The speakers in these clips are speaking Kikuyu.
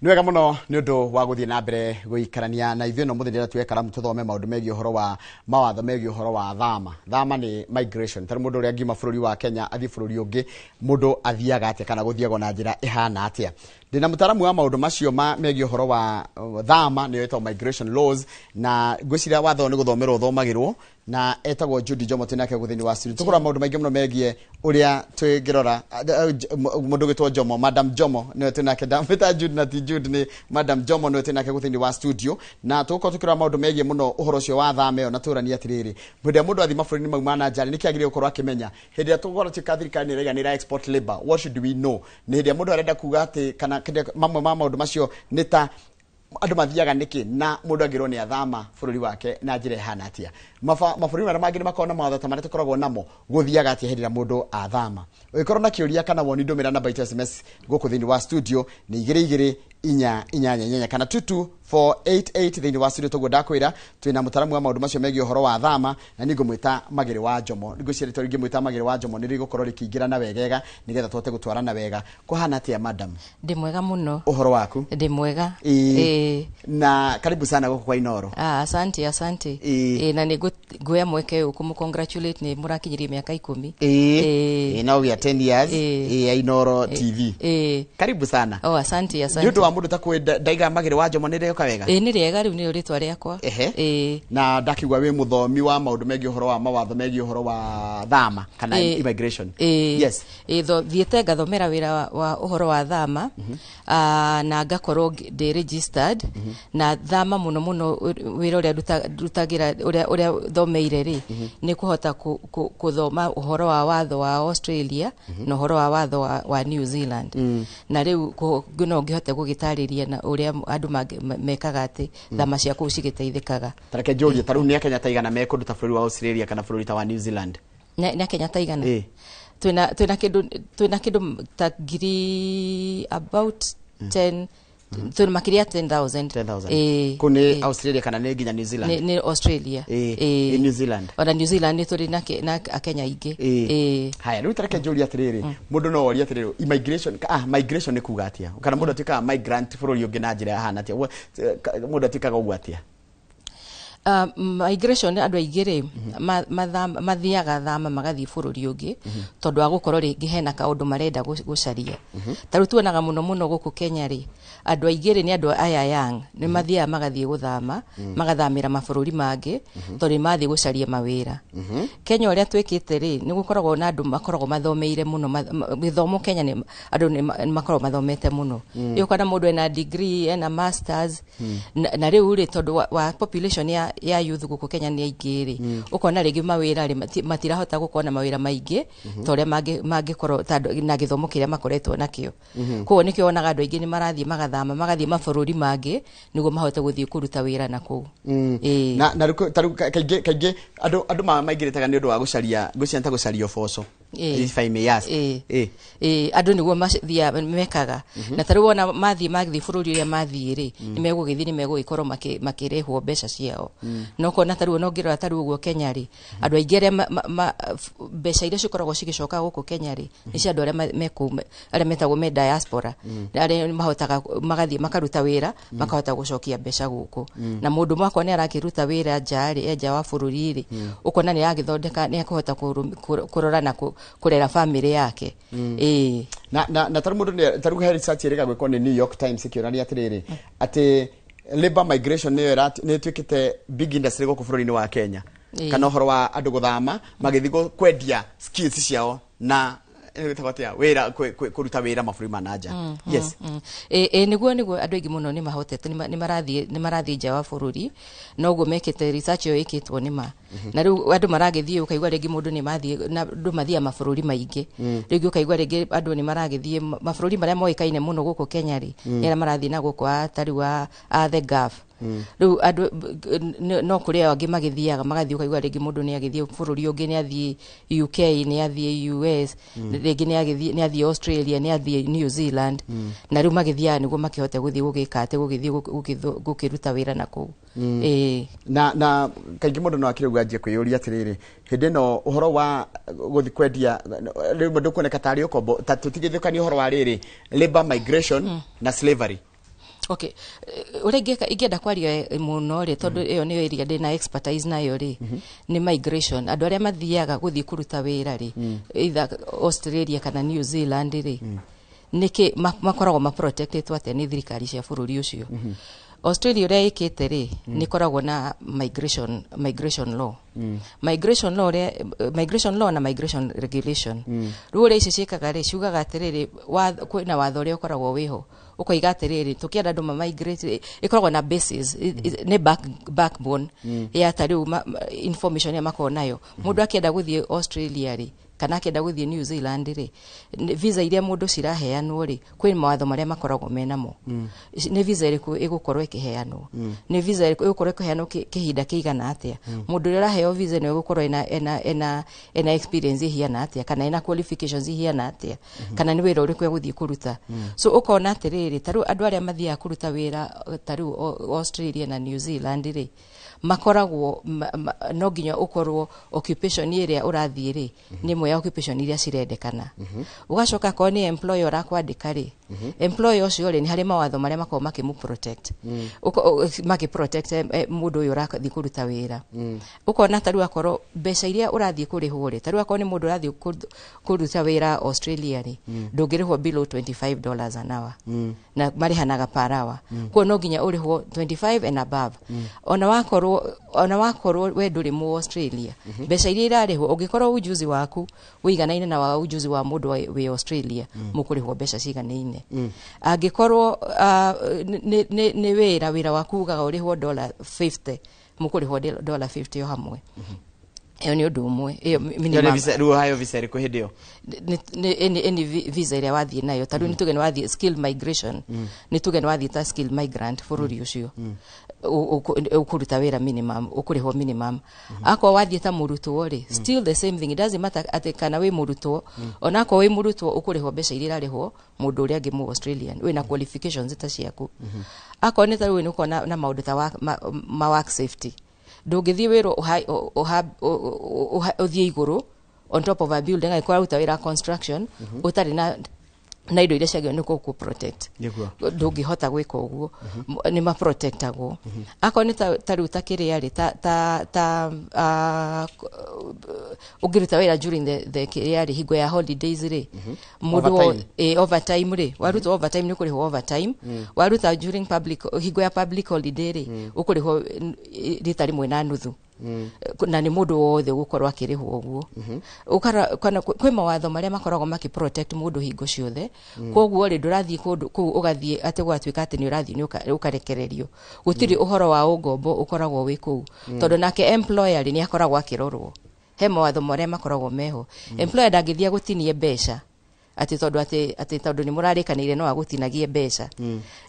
Nĩ wega mũno nĩ ũndũ wa gũthiĩ na mbere gũikarania na ithuĩ. No mũthenya tuoe karamu tũthome maũndũ megiĩ ũhoro wa mawatho megiĩ ũhoro wa thama. Thama nĩ migration. Tarĩ mũndũ ũrĩa angiuma bũrũri wa Kenya athiĩ bũrũri ũngĩ, mũndũ athiaga atĩa kana gũthiagwo na njĩra ĩhana atĩa? Ndĩna mũtaaramu wa maũndũ macio ma megiĩ ũhoro wa thama, nĩyo ĩtagwo migration laws, na ngwĩciria watho nĩ gũthomerwo ũthomagĩrwo, na etagwo Judy Njomo. Twĩ nake gũkũ thĩinĩ wa studio tũkũrora maũndũ maingĩ mũno megiĩ ũrĩa twĩngĩrora mũndũ ũgĩtwo Jomo, Madam Jomo nĩwe twĩ nake. Ndamwĩta Jude na ti Jude, nĩ Madam Jomo nĩwe twĩ nake gũkũ thĩinĩ wa studio, na tũgũkorwo tũkĩrora maũndũ megiĩ mũno ũhoro ũcio wa thama ĩyo, na tũranie atĩrĩrĩ, hĩndĩ ĩrĩa mũndũ athiĩ mabũrũri-inĩ mau ma na nja, nĩ kĩ agĩrĩire gũkorwo akĩmenya? Hĩndĩ ĩrĩa tũgũkorwo tuĩka thirikari nĩ ĩraiga nĩ ĩra export labor, what should we know? Nĩ hĩndĩ ĩrĩa mũndũ arenda kuga atĩ kana mamwe ma maũndũ macio nĩ ta andũ mathiaga nĩkĩ, na mũndũ angĩrwo nĩ athama bũrũri wake na njĩra ĩhana atĩa? Mabũrũri marĩa mangĩ nĩ makoragwo na mawatho ta marĩa tũkoragwo namo? Gũthiaga atĩa hĩndĩ ĩrĩa mũndũ athama? Ũngĩkorwo na kĩũria kana woni, ndũmĩra namba itũ SMS gũkũ thĩinĩ wa studio nĩ 22488 kana 22488. Thĩinĩ wa studio toguo ndakwĩra, twĩna mũtaramu wa maũndũ macio megiĩ ũhoro wa thama, na nĩ ngũmwĩta Magĩrĩ wa Njomo. Ngwĩciria rĩtwa rĩngĩmwĩta Magĩrĩ wa Njomo nĩ rĩgũkorwo rĩkĩingĩrana wegega nĩgetha tũhote gũtwarana wega. Kũhana atĩa, madam? Ndĩ mwega mũno. Ũhoro waku? Ndĩ mwega. Ĩĩ. Na karibu sana gũkũ kwa Inoro. Ah, asante, asante. Ĩĩ. Ĩĩ, na nĩ nguoya mweke ũyũ kũmũ congratulate nĩ mũrakinyirie mĩaka 10. Ĩĩ. Ĩĩ. Ĩĩ, no gĩa 10 years. Ĩĩ. Ĩĩ, ya Inoro TV. Ĩĩ. Karibu sana. Oh, asante, Nĩ asante. ũndũ wa mũndũ ta kwĩ ndaiga Magĩrĩ wa Njomo nĩ rĩoka wega. Ĩĩ, nĩ rĩega, rĩu nĩrĩo rĩtwa rĩakwa. Ĩĩ. Na ndakiuga wĩ mũthomi wa maũndũ megiĩ ũhoro wa mawatho megiĩ ũhoro wa thama kana immigration. Ĩĩ. Yes. Ĩĩ, thiĩte ngathomera wĩra wa ũhoro wa thama, na ngakorwo ndĩ registered na thama mũno mũno. Wĩra ũrĩa ndutagĩra, ũrĩa thomeire rĩ, nĩ kũhota kũthoma ũhoro wa watho wa Australia na ũhoro wa watho wa New Zealand, na rĩu no ngĩhote gũgĩtarĩria na ũrĩa andũ mekaga atĩ thama cia kũu cigĩteithĩkaga. Tareke njũrie, ta rĩu nĩ Akenya ta igana me kũndũ ta bũrũri wa Australia kana bũrũri ta wa New Zealand? Nĩ Akenya ta igana? Ĩĩ. Twĩna kĩndũ ta ngiri about 10, twĩna makĩria ya 10,000. 10,000. Ĩĩ. Kũu nĩ Ĩĩ. Australia kana nĩ nginya New Zealand? Nĩ Australia. Ĩĩ. Ĩĩ. Ĩ New Zealand. Ona New Zealand nĩ tũrĩ na Akenya aingĩ. Ĩĩ. Ĩĩ. Haya, rĩu tareke njũrie atĩrĩrĩ, mũndũ no orie atĩrĩrĩ, immigration, migration nĩ kuga atĩa? Kana mũndũ atuĩkaga migrant bũrũri ũngĩ na njĩra ĩhana atĩa? Mũndũ atuĩkaga ũguo atĩa? Migration, andũ aingĩ rĩ, mathiaga thama magathiĩ bũrũri ũngĩ tondũ wa gũkorwo rĩngĩ hena kaũndũ marenda gũcaria. Ta rĩu tuonaga mũno mũno gũkũ Kenya rĩ, andũ aingĩ rĩ, nĩ andũ aya young nĩ mathiaga magathiĩ gũthama, magathamĩra mabũrũri mangĩ tondũ nĩ mathiĩ gũcaria mawĩra. Kenya ũrĩa twĩkĩte rĩ, nĩ gũkoragwo na andũ makoragwo mathomeire mũno gĩthomo. Kenya nĩ andũ nĩ makoragwo mathomete mũno. Rĩu ũkona mũndũ ena degree, ena masters, na rĩu rĩ, tondũ wa population ya youth gũkũ Kenya nĩ aingĩ rĩ, ũkona rĩngĩ mawĩra rĩ, matirahota gũkorwo na mawĩra maingĩ ta ũrĩa mangĩkorwo ta na gĩthomo kĩrĩa makoretwo nakĩo. Koguo nĩkĩo wonaga andũ aingĩ nĩ marathiĩ magathama, magathiĩ mabũrũri mangĩ nĩguo mahote gũthiĩ kũruta wĩra na kũu. Ĩĩ. Na rĩu ta rĩu kaingĩ andũ maingĩrĩtaga nĩ ũndũ wa gũcaria, ngwĩciria nĩ ta gũcaria ũboco. If I may ask. Ĩĩ. Ĩĩ. Ĩĩ, andũ nĩguo mathiaga mekaga, na tarĩu wona mathiĩ bũrũri ũrĩa mathiĩ rĩ, nĩ megũgĩthiĩ, nĩ megũgĩkorwo makĩrĩhwo mbeca ciao. Na ũkona tarĩu ona ũngĩrora tarĩu ũguo Kenya rĩ, andũ aingĩ arĩa mbeca iria cikoragwo cigĩcoka gũkũ Kenya rĩ, nĩ cia andũ arĩa me kũu, arĩa metagwo me diaspora, arĩa mahotaga magathiĩ makaruta wĩra, makahota gũcokia mbeca gũkũ. Na mũndũ mwakwa nĩ arakĩruta wĩra nja rĩ, e nja wa bũrũri rĩ, ũkona nĩ aragĩthondeka, nĩ akũhota kũrora na kũrera bamĩrĩ yake. Ĩĩ. Na tarĩu mũndũ tarĩu he research ĩrĩga gwĩkwo nĩ New York Times ĩkĩonania atĩrĩrĩ, atĩ labor migration nĩyo nĩ ĩtuĩkĩte big industry gũkũ bũrũri-inĩ wa Kenya, kana ũhoro wa andũ gũthama magĩthiĩ kwendia skills ciao na ĩtagwo atĩa, wĩra kũruta wĩra mabũrũri ma na nja. Yes. Ĩ nĩguo andũ aingĩ mũno nĩ mahotete, nĩ marathiĩ nja wa bũrũri, noguo mekĩte research ĩyo ĩkĩtwo nĩ ma. Na rĩu andũ maragĩthiĩ, ũkaigua rĩngĩ mũndũ nĩ mathiĩ na andũ mathiaga mabũrũri maingĩ. Rĩngĩ ũkaigua rĩngĩ andũ nĩ maragĩthiĩ mabũrũri marĩa moĩkaine mũno gũkũ Kenya rĩ, nĩ arĩa marathiĩ na gũkũ ta rĩu a the Gulf. Rĩu andũ no kũrĩ angĩ magĩthiaga, magathiĩ, ũkaigua rĩngĩ mũndũ nĩ agĩthiĩ bũrũri ũngĩ, nĩ athiĩ UK, nĩ athiĩ US, rĩngĩ nĩ agĩthiĩ, nĩ athiĩ Australia, nĩ athiĩ New Zealand. Na rĩu magĩthiaga nĩguo makĩhote gũthiĩ gũgĩka atĩ gũgĩthiĩ gũkĩruta wĩra na kũu. Ĩĩ. Na kaingĩ mũndũ no akĩrĩ anjie kwĩyũria atĩrĩrĩ, hĩndĩ ĩno ũhoro wa gũthiĩ kwendia rĩu mũndũ kuoneka tarĩ ũkombo, ta tũtigithũkanie ũhoro wa rĩrĩ labor migration na slavery. Okay, ũrĩa ingĩenda kwaria mũno rĩ, tondũ ĩyo nĩyo area ndĩna expertise nayo rĩ, nĩ migration. Andũ arĩa mathiaga gũthiĩ kũruta wĩra rĩ, either Australia kana New Zealand rĩ, nĩkĩ makoragwo maprotectĩtwo atĩa nĩ thirikari cia bũrũri ũcio? Australia ũrĩa ĩkĩte rĩ, nĩ ĩkoragwo na migration law, migration law ũrĩa, migration law na migration regulation. Rĩu ũrĩa ici ciĩkaga rĩ, ciugaga atĩrĩrĩ, kwĩna watho ũrĩa ũkoragwo wĩho ũkoiga atĩrĩrĩ, tũkĩenda andũ ma-migrate, ĩkoragwo na basis, nĩ backbone ya ta rĩu information ĩrĩa makoragwo nayo. Mũndũ akĩenda gũthiĩ Australia rĩ, kana akĩenda gũthiĩ New Zealand rĩ, visa iria mũndũ ciraheanwo rĩ, kwĩ mawatho marĩa makoragwo menamo. Nĩ visa ĩrĩkũ ĩgũkorwo ĩkĩheanwo, nĩ visa ĩrĩkũ ĩgũkorwo ĩkĩheanwo, kĩhinda kĩigana atĩa, mũndũ ũrĩa ũraheo visa ĩno ĩgũkorwo ena experience ihiana atĩa, kana ena qualifications ihiana atĩa, kana nĩ wĩra ũrĩkũ egũthiĩ kũruta. So ũkona atĩrĩrĩ, ta rĩu andũ arĩa mathiaga kũruta wĩra ta rĩu Australia na New Zealand rĩ, makoragwo no nginya ũkorwo occupation ĩrĩa ũrathiĩ rĩ, nĩ ĩmwe ya occupation iria cirendekana. Ũgacoka akorwo nĩ employer ũrakwandĩka rĩ, employer ũcio rĩ, nĩ harĩ mawatho marĩa makoragwo makĩmũ protect, makĩ protect mũndũ ũyũ ũrathiĩ kũruta wĩra. Ũkona ta rĩu akorwo mbeca iria ũrathiĩ kũrĩhwo rĩ, ta rĩu akorwo nĩ mũndũ ũrathiĩ kũruta wĩra Australia rĩ, ndũngĩrĩhwo below $25 an hour, na marĩhanaga per hour. Koguo no nginya ũrĩhwo 25 and above. Ona wakorwo we ndũrĩ mu Australia, mbeca iria irarĩhwo, ũngĩkorwo ujuzi waku wĩiganaine na wa ujuzi wa mũndũ wĩ Australia, mũkũrĩhwo mbeca ciganaine. Angĩkorwo nĩ wĩra waku ugaga ũrĩhwo $50, mũkũrĩhwo $50 o hamwe. Ĩyo nĩ ũndũ ũmwe, ĩyo Ĩyo nĩ minimum. Rĩu hayo visa ĩrĩkũ hĩndĩ ĩyo? Nĩ any visa ĩrĩa wathiĩ nayo. Ta rĩu nĩ tuge nĩ wathiĩ skill migration, nĩ tuge nĩ wathiĩ ta skill migrant bũrũri ũcio, ũkũruta wĩra minimum, ũkũrĩhwo minimum. Akorwo wathiĩ ta mũrutwo rĩ, still the same thing. It doesn't matter atĩ kana wĩ mũrutwo. Ona akorwo wĩ mũrutwo, ũkũrĩhwo mbeca iria irarĩhwo mũndũ ũrĩa ũngĩ mu Australian wĩna qualifications ta ciaku. Akorwo nĩ ta rĩu nĩ ũkona na maũndũ ta ma work safety, ndũngĩthiĩ wĩra ũthiĩ igũrũ on top of a building, angĩkorwo ũraruta wĩra construction, ũtarĩ na indo iria ciagĩrĩirwo nĩ gũkũ protect. Ndũngĩhota gwĩka ũguo. Nĩ maprotectagwo. Akorwo nĩ ta rĩu ta kĩrĩa rĩ, ta ũngĩruta wĩra during the kĩrĩa rĩ, hingo ya holidays rĩ, mũndũ Overtime. Overtime rĩ, waruta overtime nĩ ũkũrĩhwo overtime. Waruta during public, hingo ya public holiday rĩ, ũkũrĩhwo rita rĩmwe na nuthu, na nĩ mũndũ wothe ũgũkorwo akĩrĩhwo ũguo. Kana kwĩ mawatho marĩa makoragwo makĩ protect mũndũ hingo ciothe. Koguo rĩ, ndũrathiĩ kũndũ kũu ũgathiĩ atĩ gũgatuĩka atĩ nĩ ũrathiĩ nĩ ũkarekererio. Gũtirĩ ũhoro wa ũngombo ũkoragwo wĩ kũu, tondũ nake employer rĩ, nĩ akoragwo akĩrorwo. He mawatho marĩa makoragwo meho. Employer ndangĩthiĩ agũtinie mbeca atĩ tondũ atĩ tondũ nĩ mũrarĩkanĩire no agũtinagie mbeca.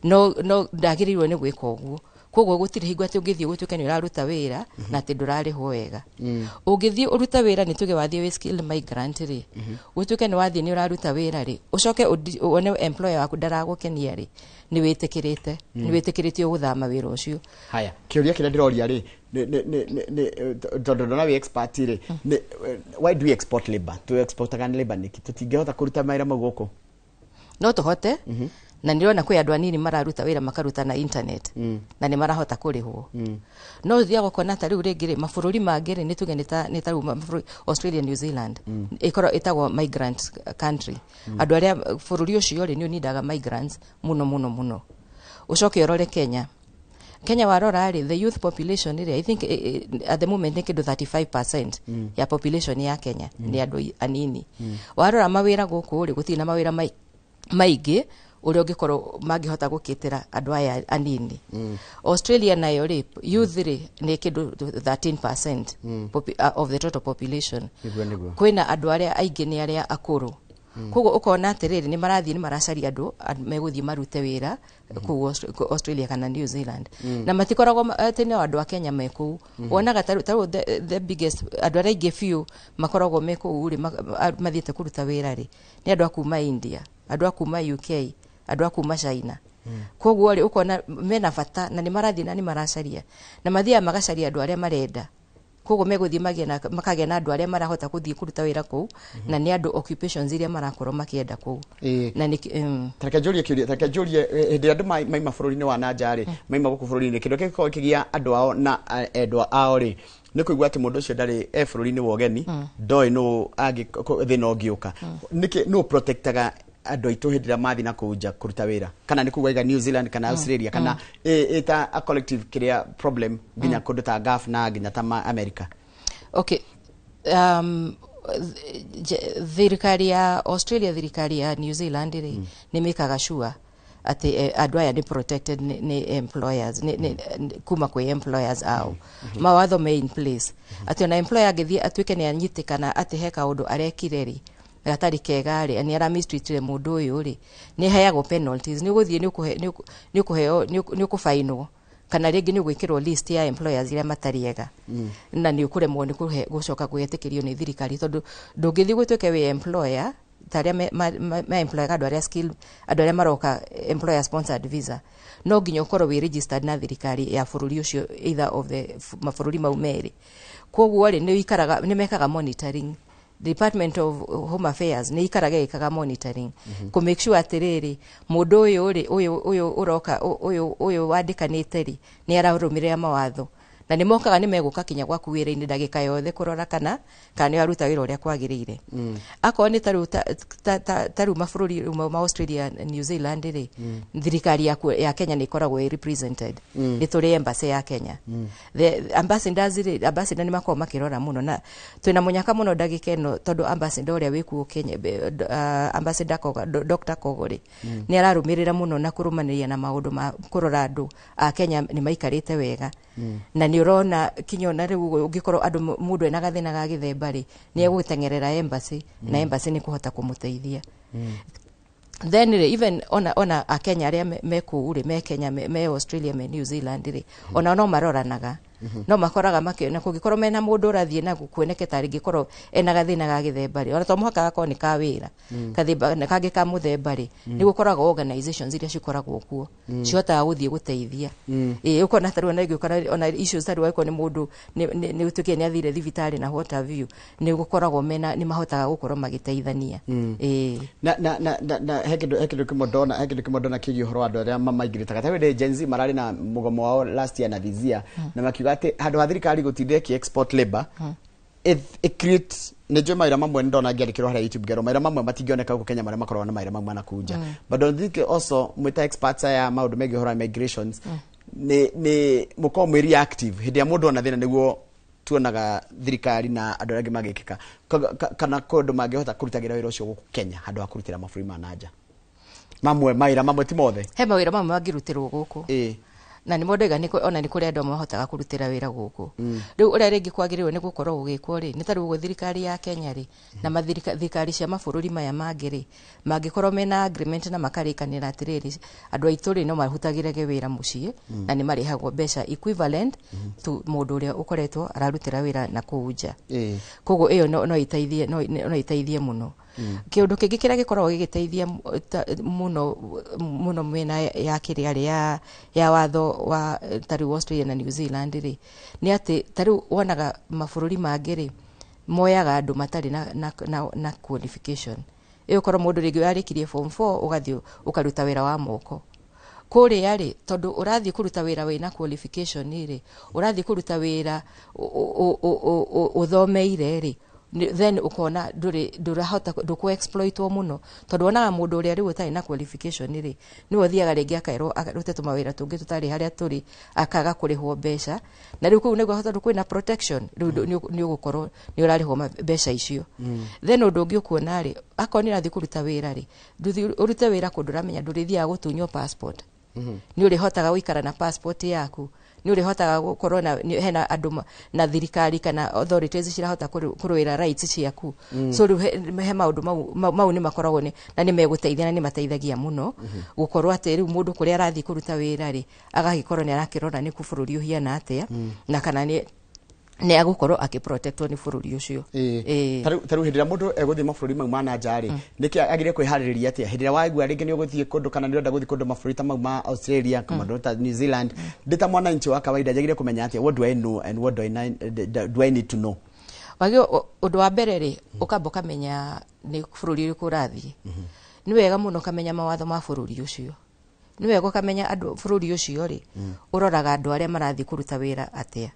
No ndagĩrĩirwo nĩ gwĩka ũguo. Koguo gũtirĩ hingo atĩ ũngĩthiĩ gũtuĩke nĩ ũraruta wĩra na atĩ ndũrarĩhwo wega. Ũngĩthiĩ ũrute wĩra, nĩ tuge wathiĩ wĩ skilled migrant rĩ, gũtuĩke nĩ wathiĩ nĩ ũraruta wĩra rĩ, ũcoke wone employer waku ndaragũkenia rĩ, nĩ wĩtĩkĩrĩte, nĩ wĩtĩkĩrĩtio gũthama wĩra ũcio. Haya, kĩũria kĩrĩa ndĩroria rĩ, nĩ tondũ ndona wĩ expert rĩ, nĩ why do we export labor? Tu exportaga labor nĩkĩ? Tũtingĩhota kũruta mawĩra mau gũkũ? No tũhote, na nĩrona kwĩ andũ anini mararuta wĩra, makaruta na internet, na nĩ marahota kũrĩhwo. No ũthiaga ũkona ta rĩu rĩngĩ rĩ, mabũrũri mangĩ rĩ, nĩ tuge nĩ ta rĩu mabũrũri Australia, New Zealand, ĩkorwo ĩtagwo migrant country. Andũ arĩa bũrũri ũcio rĩ, nĩ ũnindaga migrants mũno mũno mũno. Ũcoke ũrore Kenya. Kenya warora rĩ, the youth population rĩ, I think at the moment nĩ kĩndũ 35% ya population ya Kenya nĩ andũ anini. Warora mawĩra gũkũ rĩ, gũtirĩ na mawĩra maingĩ ũrĩa ũngĩkorwo mangĩhota gũkĩtĩra andũ aya anini. Australia nayo rĩ, youth rĩ, nĩ kĩndũ 13% of the total population. Nĩguo, nĩguo. Kwĩna andũ arĩa aingĩ nĩ arĩa akũrũ. Koguo ũkona atĩrĩrĩ, nĩ marathiĩ nĩ maracaria andũ megũthiĩ marute wĩra kũu Australia kana New Zealand, na matikoragwo atĩ no andũ a Kenya me kũu. Wonaga ta rĩu the biggest, andũ arĩa aingĩ biũ makoragwo me kũu rĩ, mathiĩte kũruta wĩra rĩ, nĩ andũ a kuma India, andũ a kuma UK, andũ a kuma China. Koguo rĩ, ũkona mena bata na nĩ marathiĩ na nĩ maracaria, na mathiaga magacaria andũ arĩa marenda. Koguo megũthiĩ magĩe na makagĩa na andũ arĩa marahota gũthiĩ kũruta wĩra kũu, na nĩ andũ occupations iria marakorwo makĩenda kũu. Na nĩ Tareke njũrie kĩũria, tareke njũrie, hĩndĩ ĩrĩa andũ maima bũrũri-inĩ wa nanja rĩ, maima gũkũ bũrũri-inĩ, kĩndũ kĩngĩkorwo kĩgĩa andũ ao na endwa ao rĩ, nĩ kũigua atĩ mũndũ ũcio ndarĩ e bũrũri-inĩ wa ũgeni, ndoĩ nũ thĩna ũngĩũka. Nĩkĩ nũ protectaga andũ aitũ hĩndĩ ĩrĩa mathiĩ na kũu nja kũruta wĩra, kana nĩ kũu waiga New Zealand kana Australia, kana ĩta a collective kĩrĩa problem nginya kũndũ ta Gulf na nginya ta America? Okay, thirikari ya Australia, thirikari ya New Zealand rĩ, nĩ mĩkaga sure atĩ andũ aya nĩ protected nĩ employers, nĩ kuma kwĩ employers ao. Mawatho me in place atĩ ona employer angĩthiĩ atuĩke nĩ anyitĩkana atĩ he kaũndũ arekire rĩ gatarĩ kega rĩ, nĩ aramistreatire mũndũ ũyũ rĩ, nĩ heagwo penalties, nĩ ũgũthiĩ nĩ ũkũheo, nĩ ũkũbainwo, kana rĩngĩ nĩ ũgwĩkĩrwo list ya employers iria matarĩ ega, na nĩ ũkũremwo nĩ gũcoka gwĩtĩkĩrio nĩ thirikari, tondũ ndũngĩthiĩ gũtuĩke wĩ employer ta arĩa ma employaga andũ arĩa skill, andũ arĩa maroka employer sponsored visa, no nginya ũkorwo wĩ registered na thirikari ya bũrũri ũcio, either of the mabũrũri mau merĩ. Koguo rĩ, nĩ ikaraga nĩ mekaga monitoring. Department of Home Affairs nĩ ikaraga ĩkaga monitoring kũ make sure atĩrĩrĩ, mũndũ ũyũ rĩ, ũyũ ũroka, ũyũ wandĩkanĩte rĩ, nĩ ararũmĩrĩra mawatho, na nĩ mokaga, nĩ megũka kinya gwaku wĩra-inĩ ndagĩka yothe kũrora kana nĩ waruta wĩra ũrĩa kwagĩrĩire. Akorwo nĩ tarĩu ta rĩu mabũrũri rĩu ma Australia, New Zealand rĩ, thirikari ya Kenya nĩ ĩkoragwo ĩ represented, nĩ tũrĩ embassy ya Kenya. The ambassadors rĩ, ambassador nĩ makoragwo makĩrora mũno, na twĩna mũnyaka mũno ndagĩka ĩno, tondũ ambassador ũrĩa wĩkuo Kenya, ambassador Kogo, Dr. Kogo rĩ, nĩ ararũmĩrĩra mũno na kũrũmanĩria na maũndũ ma kũrora andũ a Kenya nĩ maikarĩte wega, na nĩ ũrona kinya ona rĩu ũngĩkorwo andũ mũndũ ena gathĩna ga gĩthemba rĩ, nĩ egũteng'erera embassy, na embassy nĩ kũhota kũmũteithia. Then rĩ, even ona akenya arĩa me kũu rĩ, me Kenya, me Australia, me New Zealand rĩ, ona no maroranaga, no makoraga makĩona kũngĩkorwo mena mũndũ ũrathiĩ na kuoneke ta rĩngĩkorwo ena gathĩna ga gĩthemba rĩ, ona to mũhaka gakorwo nĩ ka wĩra, gathĩna kangĩ ka mũthemba rĩ, nĩ gũkoragwo organizations iria cikoragwo kuo cihotaga gũthiĩ gũteithia. Ĩĩ, ũkona tarĩu ona ĩngĩ ona issues tarĩu angĩkorwo nĩ mũndũ nĩ ũtuĩkire nĩ athire thibitarĩ na what have you, nĩ gũkoragwo mena nĩ mahotaga gũkorwo magĩteithania. Ĩĩ. Na he kĩndũ kĩmwe ndona kĩgiĩ ũhoro wa andũ arĩa maingĩrĩte ta hĩndĩ Gen Z mararĩ na mũgomo wao last year na this year, na makiuga atĩ handũ ha thirikari gũtinda ĩkĩ export labor, it create, nĩ njũĩ mawĩra mamwe, nĩ ndona ngĩandĩkĩrwo harĩa YouTube ngerwo mawĩra mamwe matingĩoneka gũkũ Kenya marĩa makoragwo na mawĩra mamwe na kũu nja. But don't think also mwĩta experts aya maũndũ megiĩ ũhoro wa migrations nĩ mũkorwo mwĩ reactive hĩndĩ ya mũndũ ona thĩna, nĩguo tuonaga thirikari na andũ arĩa angĩ magĩkĩka, kana kũndũ mangĩhota kũrutagĩra wĩra ũcio gũkũ Kenya handũ ha kũrutĩra mabũrũri ma na nja mamwe, mawĩra mamwe, ti mothe? He mawĩra mamwe mangĩrutĩrwo gũkũ, na nĩ ndauga ona nĩ kũrĩ andũ amwe mahotaga kũrutĩra wĩra gũkũ. Rĩu ũrĩa rĩngĩ kwagĩrĩirwo nĩ gũkorwo gũgĩkwo rĩ, nĩ ta rĩu ũguo thirikari ya Kenya rĩ, na thirikari cia mabũrũri maya mangĩ rĩ, mangĩkorwo mena agreement na makarĩkanĩra atĩrĩrĩ, andũ aitũ rĩ, no marutagĩrage wĩra mũciĩ na nĩ marĩhagwo mbeca equivalent to mũndũ ũrĩa ũkoretwo ararutĩra wĩra na kũu nja. Koguo ĩyo no iteithie mũno. Kĩũndũ kĩngĩ kĩrĩa gĩkoragwo gĩgĩteithia mũno mũno mĩena ya kĩrĩa rĩ ya watho wa ta rĩu Australia na New Zealand rĩ, nĩ atĩ ta rĩu wonaga mabũrũri mangĩ rĩ, moyaga andũ matarĩ na qualification. Ĩyo ũkorwo mũndũ rĩngĩ warĩkirie form 4, ũgathiĩ ũkaruta wĩra wa moko kũrĩa rĩ, tondũ ũrathiĩ kũruta wĩra wĩna qualification rĩ, ũrathiĩ kũruta wĩra ũthomeire rĩ, then ũkona ndũrĩ ndũrahota ndũkũ exploitwo mũno, tondũ wonaga mũndũ ũrĩa rĩu ũtarĩ na qualification rĩ, nĩwe ũthiaga rĩngĩ akerwo arute tũmawĩra tũngĩ tũtarĩ harĩa tũrĩ, akaga kũrĩhwo mbeca, na rĩu kũu nĩguo tondũ kwĩna protection rĩu nĩ ũgũkorwo nĩ ũrarĩhwo mbeca icio. Then ũndũ ũngĩ ũkuona rĩ, akorwo nĩ ũrathiĩ kũruta wĩra rĩ, ndũthiĩ ũrute wĩra kũndũ ũramenya ndũrĩthiaga gũtunywo passport, nĩ ũrĩhotaga gũikara na passport yaku, nĩ ũrĩhotaga gũkorwo na hena andũ na thirikari kana authorities cirahota kũrũĩra rights ciaku. So rĩu he maũndũ mau nĩ makoragwo nĩ na nĩ megũteithia na nĩ mateithagia mũno gũkorwo atĩ rĩu mũndũ kũrĩa arathiĩ kũruta wĩra rĩ, agagĩkorwo nĩ arakĩrora nĩ kũ bũrũri ũhiana atĩa, na kana nĩ Nĩ agũkorwo akĩprotectwo nĩ bũrũri ũcio. Ĩĩ. Ta rĩu hĩndĩ ĩrĩa mũndũ egũthiĩ mabũrũri mau ma na nja rĩ, nĩkĩ agĩrĩire kwĩharĩrĩria atĩa hĩndĩ ĩrĩa waigua rĩngĩ nĩ ũgũthiĩ kũndũ kana nĩ ũrenda gũthiĩ kũndũ mabũrũri ta mau ma Australia, kũndũ ta New Zealand? Ndĩ ta mwananchi wa kawaida, njagĩrĩire kũmenya atĩa? What do I know and what do I need to know? Wagĩ ũndũ wa mbere rĩ, ũkamba ũkamenya nĩ bũrũri ũrĩkũ ũrathiĩ. Nĩ wega mũno ũkamenya mawatho ma bũrũri ũcio. Nĩ wega ũkamenya andũ bũrũri ũcio rĩ, ũroraga andũ arĩa marathiĩ kũruta wĩra atĩa.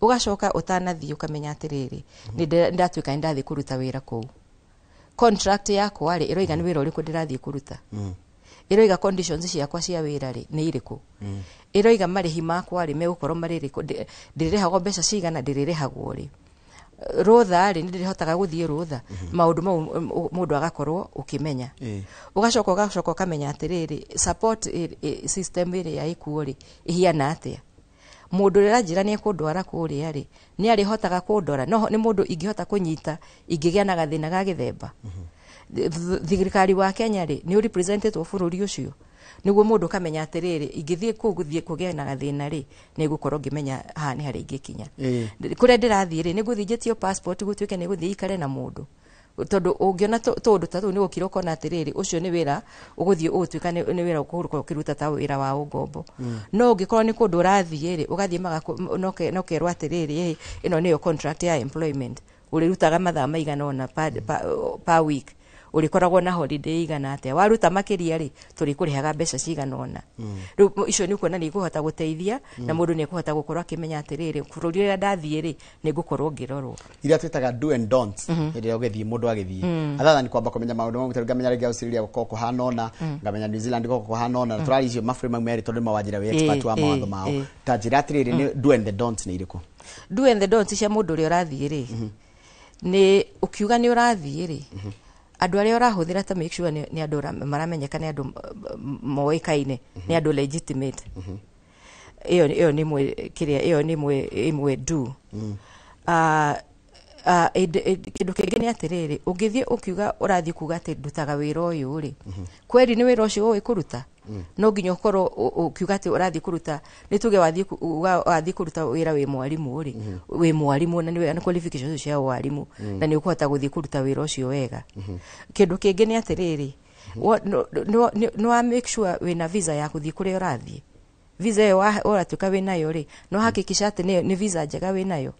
Ũgacoka ũtanathiĩ ũkamenya atĩrĩrĩ, nĩ ndatuĩka nĩ ndathiĩ kũruta wĩra kũu, contract yakwa rĩ, ĩroiga nĩ wĩra ũrĩkũ ndĩrathiĩ kũruta, ĩroiga conditions ciakwa cia wĩra rĩ nĩ irĩkũ, ĩroiga marĩhi makwa rĩ megũkorwo marĩ rĩkũ, ndĩrĩrĩhagwo mbeca cigana, ndĩrĩrĩhagwo rĩ, rũtha rĩ, nĩ ndĩrĩhotaga gũthiĩ rũtha. Maũndũ mau mũndũ agakorwo ũkĩmenya. Ũgacoka ũkamenya atĩrĩrĩ, support system ĩrĩa ĩkuo rĩ ĩhiana atĩa. Mũndũ ũrĩa ũranjĩra nĩ ekũndwara kũrĩa rĩ, nĩ arĩhotaga kũndora? No nĩ mũndũ ingĩhota kũnyita ingĩgĩa na gathĩna ga gĩthemba? Thirikari wa Kenya rĩ, nĩ ũrepresentetwo bũrũri ũcio? Nĩguo mũndũ ũkamenya atĩrĩrĩ, ingĩthiĩ kũu gũthiĩ kũgĩa na gathĩna rĩ, nĩ ngũkorwo ngĩmenya haha nĩ harĩa ingĩkinya. Kũrĩa ndĩrathiĩ rĩ, nĩ ngũthiĩ njĩtio passport, gũtuĩke nĩ gũthiĩ ikare na mũndũ, tondũ ũngĩona tũũndũ ta tũu nĩ gũkira ũkona atĩrĩrĩ, ũcio nĩ wĩra ũgũthiĩ ũgũtuĩka nĩ wĩra ũgũkorwo ũkĩruta ta wĩra wa ũngombo. No ũngĩkorwo nĩ kũndũ ũrathiĩ rĩ, ũgathiĩ no kerwo atĩrĩrĩ, "Ĩ, ĩno nĩyo contract ya employment, ũrĩrutaga mathaa maigana ũna per week, ũrĩkoragwo na holiday igana atĩa, waruta makĩria rĩ, tũrĩkũrĩhaga mbeca cigana ũna." Rĩu icio nĩ ũkuona nĩ ikũhota gũteithia na mũndũ nĩ ekũhota gũkorwo akĩmenya atĩrĩrĩ, bũrũri ũrĩa ndathiĩ rĩ, nĩ ngũkorwo ngĩrorwo. Iria twĩtaga do and don'ts hĩndĩ ĩrĩa ũgĩthiĩ, mũndũ agĩthiĩ, other than kwamba kũmenya maũndũ mau, tarĩu ngamenya rĩngĩ Australia gũkorwo kũhana ũna, ngamenya New Zealand gũkorwo kũhana ũna, tũraria icio mabũrũri mau merĩ tondũ nĩmo wanjĩra wĩ expert wa mawatho mao. Ta njĩra atĩrĩrĩ, nĩ do and the don'ts nĩ irĩkũ? Do and the don'ts cia mũndũ ũrĩa ũrathiĩ rĩ, nĩ ũkiuga nĩ ũrathiĩ rĩ, andũ arĩa ũrahũthĩra ta make sure nĩ andũ maramenyeka, nĩ andũ moĩkaine, nĩ andũ legitimate. Ĩyo nĩ ĩmwe kĩrĩa, ĩyo nĩ ĩmwe do. Kĩndũ kĩngĩ nĩ atĩrĩrĩ, ũngĩthiĩ ũkiuga ũrathiĩ kuga atĩ ndutaga wĩra ũyũ rĩ, kweri nĩ wĩra ũcio ũĩ kũruta? No nginya ũkorwo ũkiuga atĩ ũrathiĩ kũruta, nĩ tuge wathiĩ kũruta wĩra wĩ mwarimũ rĩ, wĩ mwarimũ na nĩ qualifications cia warimũ na nĩ ũkũhota gũthiĩ kũruta wĩra ũcio wega. Kĩndũ kĩngĩ nĩ atĩrĩrĩ, nĩ wa make sure wĩna visa ya gũthiĩ kũrĩa ũrathiĩ. Visa ĩyo ũratuĩka wĩnayo rĩ, no hakikisha atĩ nĩ visa njega wĩnayo.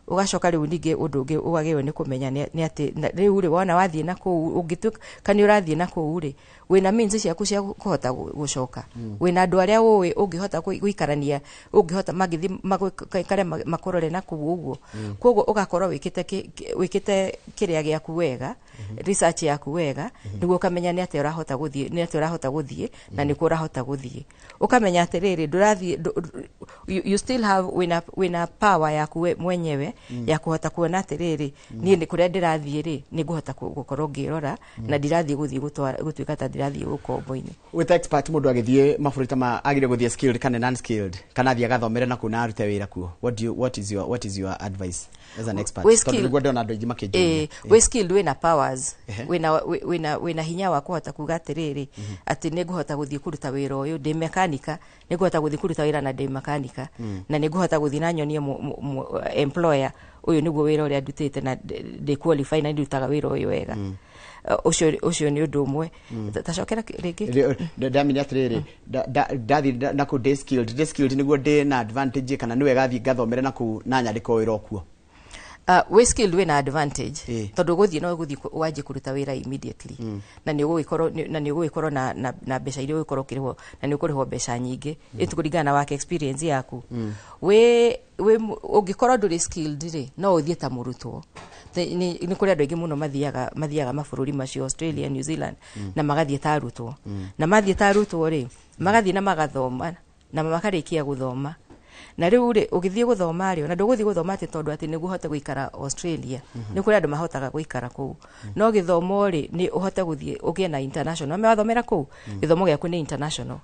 Ũgacoka rĩu ningĩ ũndũ ũngĩ wagĩrĩirwo nĩ kũmenya nĩ atĩ rĩu rĩ, wona wathiĩ na kũu, ũngĩtuĩka nĩ ũrathiĩ na kũu rĩ, wĩna means ciaku cia kũhota gũcoka, wĩna andũ arĩa ũĩ ũngĩhota gũikarania, ũngĩhota mangĩthiĩ magũikare makũrore na kũu ũguo. Koguo ũgakorwo wĩkĩte kĩrĩa gĩaku wega, research yaku wega, nĩguo ũkamenya nĩ atĩa ũrahota gũthiĩ, nĩ atĩa ũrahota gũthiĩ na nĩkũ ũrahota gũthiĩ. Ũkamenya atĩrĩrĩ, ndũrathiĩ you still have wĩna power yaku we mwenyewe ya kũhota kuona atĩrĩrĩ, niĩ nĩ kũrĩa ndĩrathiĩ rĩ, nĩ ngũhota gũkorwo ngĩrora na ndirathiĩ gũthiĩ gũtuĩka ta ndĩrathiĩ ũkombo-inĩ. Wĩta expert, mũndũ agĩthiĩ mabũrũri ta ma agĩrĩire gũthiĩ skilled kana non skilled, kana athiĩ agathomere na kũu na arute wĩra kuo? What is your advice as an expert? Wĩ Tondũ nĩguo ndĩrona andũ aingĩ makĩnjũria. Wĩ skilled, wĩna powers, wĩna hinya wa kũhota kuga atĩrĩrĩ, atĩ nĩ ngũhota gũthiĩ kũruta wĩra ũyũ ndĩ mekanika, nĩ ngũhota gũthiĩ kũruta wĩra na ndĩ makanika, na nĩ ngũhota gũthiĩ na nyonie employer ũyũ nĩguo wĩra ũrĩa ndutĩte na ndĩ qualify na ndutaga wĩra ũyũ wega. Ũcio nĩ ũndũ ũmwe. Tacokera rĩngĩ. Ndamenya atĩrĩrĩ, ndathiĩ na kũu ndĩ skilled nĩguo ndĩ na advantage, kana nĩ wega thiĩ ngathomere na kũu na nyandĩkwo wĩra o kuo? Wĩ skilled, wĩna advantage, tondũ gũthiĩ no gũthiĩ wanjie kũruta wĩra immediately na nĩ ũgũgĩkorwo na mbeca iria ũgũgĩkorwo ũkĩrĩhwo, na nĩ ũkũrĩhwo mbeca nyingĩ ĩtũkũringana na work experience yaku. Wĩ ũngĩkorwo ndũrĩ skilled rĩ, no ũthiĩ ta mũrutwo. Nĩ kũrĩ andũ aingĩ mũno mathiaga mabũrũri macio, Australia, New Zealand, na magathiĩ ta arutwo. Na mathiĩ ta arutwo rĩ, magathiĩ na magathoma na makarĩkia gũthoma. Na rĩu rĩ, ũgĩthiĩ gũthoma rĩ, ona ndũgũthiĩ gũthoma atĩ tondũ atĩ nĩguo ũhote gũikara Australia. Nĩ kũrĩ andũ mahotaga gũikara kũu, no gĩthomo rĩ, nĩ ũhote gũthiĩ ũgĩe na international. Wathomera kũu, gĩthomo gĩaku nĩ international.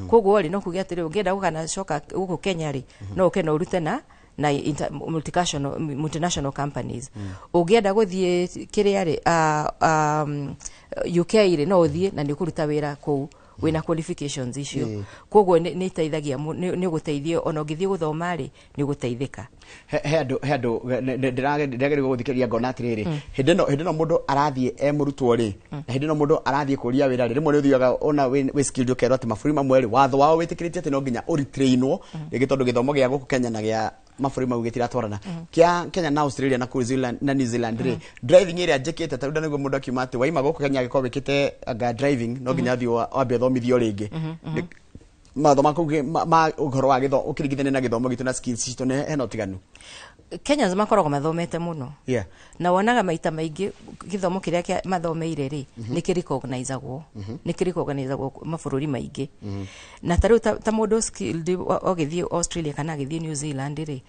Koguo rĩ, no kuge atĩrĩ, ũngĩenda gũkanacoka gũkũ Kenya rĩ, no ũke na ũrute na multinational companies. Ũngĩenda gũthiĩ kĩrĩa rĩ, UK rĩ, no ũthiĩ na nĩ ũkũruta wĩra kũu. Wĩna qualifications icio, koguo nĩ iteithagia, nĩ ũgũteithio ona ũngĩthiĩ gũthoma rĩ, nĩ ũgũteithĩka. He andũ ndĩrageria gũthikĩrĩria, ngona atĩrĩrĩ, hĩndĩ ĩno mũndũ arathiĩ e mũrutwo rĩ, na hĩndĩ ĩno mũndũ arathiĩ kũria wĩra rĩ, rĩmwe nĩ ũthiaga ona wĩ skilled, ũkerwo atĩ mabũrũri mamwe rĩ, watho wao wĩtĩkĩrĩtie atĩ no nginya ũretrainwo rĩngĩ, tondũ gĩthomo gĩa gũkũ Kenya na gĩa mabũrũri mau gĩtiratwarana, kĩa Kenya na Australia na kũu Zealand na New Zealand rĩ. Driving ĩrĩa njĩkĩte ta rĩu, nĩguo mũndũ akiuma atĩ waima gũkũ Kenya, angĩkorwo wĩkĩte anga driving, no nginya ũthiĩ wambe ũthomithio rĩngĩ. Mawatho ma kũu ma ũhoro wa gĩthomo ũkĩringithania na gĩthomo gitũ na skills citũ, nĩ hena ũtiganu? Kenyans makoragwo mathomete mũno, na wonaga maita maingĩ gĩthomo kĩrĩa kĩa mathomeire rĩ, nĩ kĩrecognizagwo, nĩ kĩrecognizagwo mabũrũri maingĩ. Na ta rĩu ta mũndũ skilled ũgĩthiĩ Australia kana agĩthiĩ New Zealand rĩ,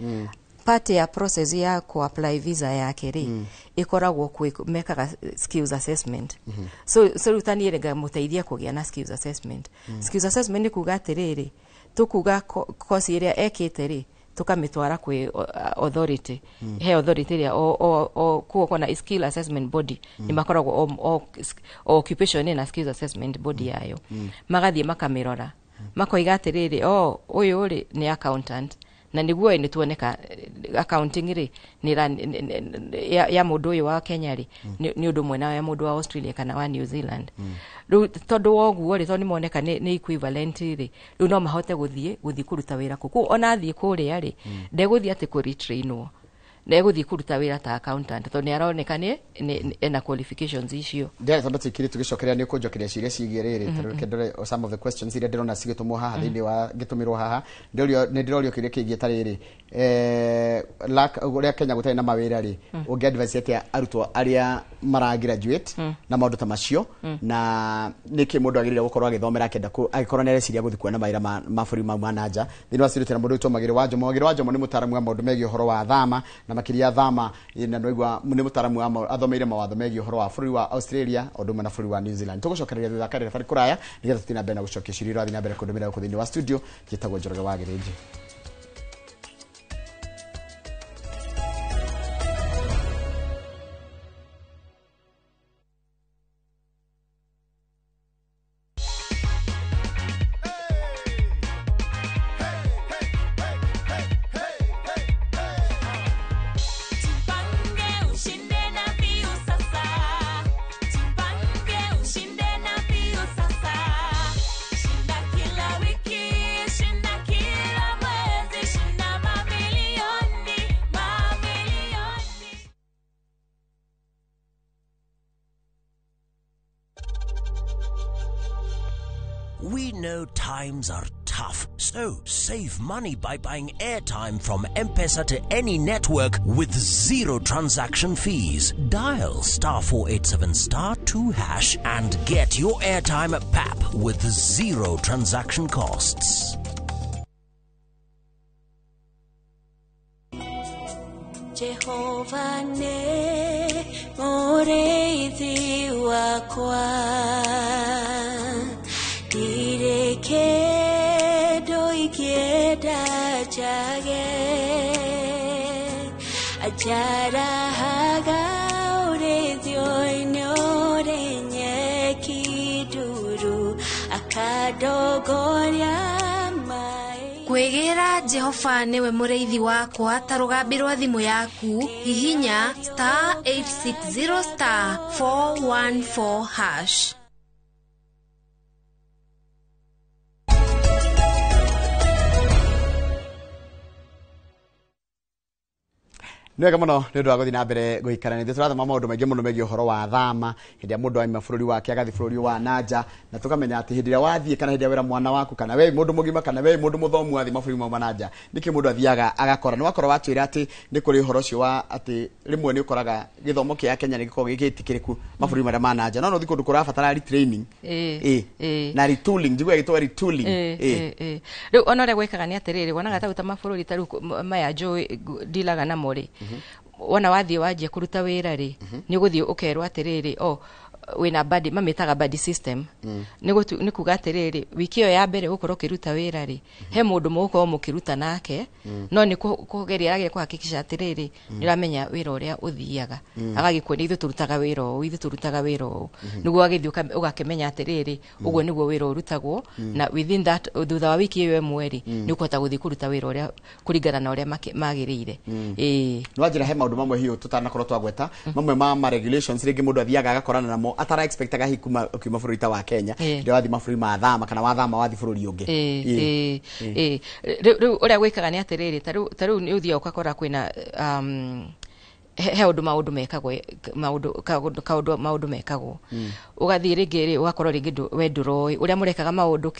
part ya process ya ku apply visa yake rĩ, ĩkoragwo kwĩ mekaga skills assessment. So rĩu ta niĩ rĩ, ngamũteithia kũgĩa na skills assessment. Skills assessment nĩ kuga atĩrĩrĩ, tũkuga course ĩrĩa ekĩte rĩ, tukamĩtwara kwĩ authority, he authority ĩrĩa o kuo kona skill assessment body. Nĩ makoragwo o occupation ĩna skills assessment body yayo. Magathiĩ makamĩrora, makoiga atĩrĩrĩ, o ũyũ rĩ nĩ accountant, na nĩguo nĩ tuoneka accounting rĩ nĩ ya mũndũ ũyũ wa Kenya rĩ, nĩ ũndũ ũmwe na ya mũndũ wa Australia kana wa New Zealand. Rĩu tondũ wa ũguo rĩ, tondũ nĩ moneka nĩ equivalent rĩ, rĩu no mahote gũthiĩ kũruta wĩra kũu. Koguo ona athiĩ kũrĩa rĩ, ndegũthiĩ atĩ kũretrainwo, ndegũthiĩ kũruta wĩra ta accountant, tondũ nĩ aroneka nĩ ena qualifications icio. Ndĩrenda tondũ tũikire tũgĩcokeria, nĩ ũkũnjokeria ciũria ciĩgiĩ rĩrĩ. Tondũ reke ndore some of the questions iria ndĩrona cigĩtũmwo haha thĩinĩ wa gĩtũmĩrwo haha. Ndĩrorio, nĩ ndĩrorio kĩũria kĩgiĩ ta rĩrĩ, ũrĩa Kenya gũtarĩ na mawĩra rĩ, ũngĩ advice atĩa arutwo arĩa mara graduate na maũndũ ta macio, na nĩkĩ mũndũ agĩrĩire gũkorwo agĩthomera akĩenda angĩkorwo nĩ areciria gũthiĩ kuona mawĩra ma bũrũri mau ma na nja? Thĩinĩ wa studio tena mũndũ wĩtwo Magĩrĩ wa Njomo. Magĩrĩ wa Njomo nĩ mũtaaramu wa maũndũ megiĩ ũhoro wa thama, na makĩria thama, na nĩwaigua nĩ mũtaaramu wa athomeire mawatho megiĩ ũhoro wa bũrũri wa Australia o ũndũ ũmwe na bũrũri wa New Zealand. Tũgũcokereria thutha karĩ gatarĩ kũraya, nĩgetha tũthiĩ na mbere na gũcokia ciũria iria ũrathiĩ na mbere kũndũmĩra gũkũ thĩinĩ wa studio. Njĩtagwo Njoroge wa Gĩthĩnji. Jipange ushinde na Viusasa. Jipange ushinde na Viusasa. Shinda kila wiki, shinda kila mwezi, shinda mamilioni, mamilioni. We know times are tough, so save money by buying airtime from M-Pesa to any network with zero transaction fees. Dial *487*2# and get your airtime at PAP with zero transaction costs. Jehova nĩ mũrĩithi wakwa, ndirĩ kĩndũ ingĩenda njage. Anjarahaga ũrĩithio-inĩ ũrĩ nyeki nduru, akandongoria maĩ. Kwĩgĩra Jehova nĩwe mũrĩithi wakwa ta rũgambi rwa thimũ yaku, hihinya *860*414#. Nĩ wega mũno nĩ ũndũ wa gũthiĩ na mbere gũikara nĩ tũrathoma maũndũ maingĩ mũno megiĩ ũhoro wa thama, hĩndĩ ĩrĩa mũndũ aima bũrũri wake agathiĩ bũrũri wa nanja, na tũkamenya atĩ hĩndĩ ĩrĩa wathiĩ, kana hĩndĩ ĩrĩa wĩra mwana waku, kana we mũndũ mũgima, kana we mũndũ mũthomu wathiĩ mabũrũri mau ma nanja, nĩkĩ mũndũ athiaga agakora. Nĩ wakorwo watwĩra atĩ nĩ kũrĩ ũhoro ũcio wa atĩ rĩmwe nĩ ũkoraga gĩthomo kĩa Kenya nĩ gĩkoragwo gĩgĩtĩkĩrĩku mabũrũri marĩa ma nanja, no no ũthiĩ kũndũ kũrabatara retraining. Na retooling, njiguaga gĩtwa retooling. Rĩu ona ũrĩa gwĩkaga nĩ atĩrĩrĩ, wonaga ta rĩu ta mabũrũri ta rĩu maya njũĩ ndilaga namo rĩ, wona wathiĩ wanjia kũruta wĩra rĩ, nĩ ũgũthiĩ ũkerwo atĩrĩrĩ, o Wĩna buddy, mamĩtaga buddy system. Nĩ kuga atĩrĩrĩ, wiki ĩyo ya mbere ũgũkorwo ũkĩruta wĩra rĩ, he mũndũ mũgũkorwo mũkĩruta nake, no nĩ kũgeria arageria kũhakikisha atĩrĩrĩ, nĩ ũramenya wĩra ũrĩa ũthiaga, agagĩkuonia ithuĩ tũrutaga wĩra ũũ, ithuĩ tũrutaga wĩra ũũ, nĩguo ũgagĩthiĩ ũgakĩmenya atĩrĩrĩ, ũguo nĩguo wĩra ũrutagwo. Na within that, thutha wa wiki ĩyo ĩmwe rĩ, nĩ ũkũhota gũthiĩ kũruta wĩra ũrĩa kũringana na ũrĩa magĩrĩire, ĩĩ. Nĩ wanjĩra he maũndũ mamwe hiũ tũtanakorwo twagweta, mamwe ma regulations rĩngĩ mũndũ athiaga agakorana namo atara expectaga hihi kuma ũkiuma bũrũri ta wa Kenya, rĩrĩa wathiĩ mabũrũri ma thama kana wathama wathiĩ bũrũri ũngĩ. Ĩĩ. Rĩu ũrĩa gwĩkaga nĩ atĩrĩrĩ, ta rĩu nĩ ũthiaga ũgakora kwĩna he ũndũ maũndũ mekagwo, maũndũ kaũndũ maũndũ mekagwo, ũgathiĩ rĩngĩ rĩ, ũgakorwo rĩngĩ we ndũroĩ ũrĩa mũrekaga maũndũ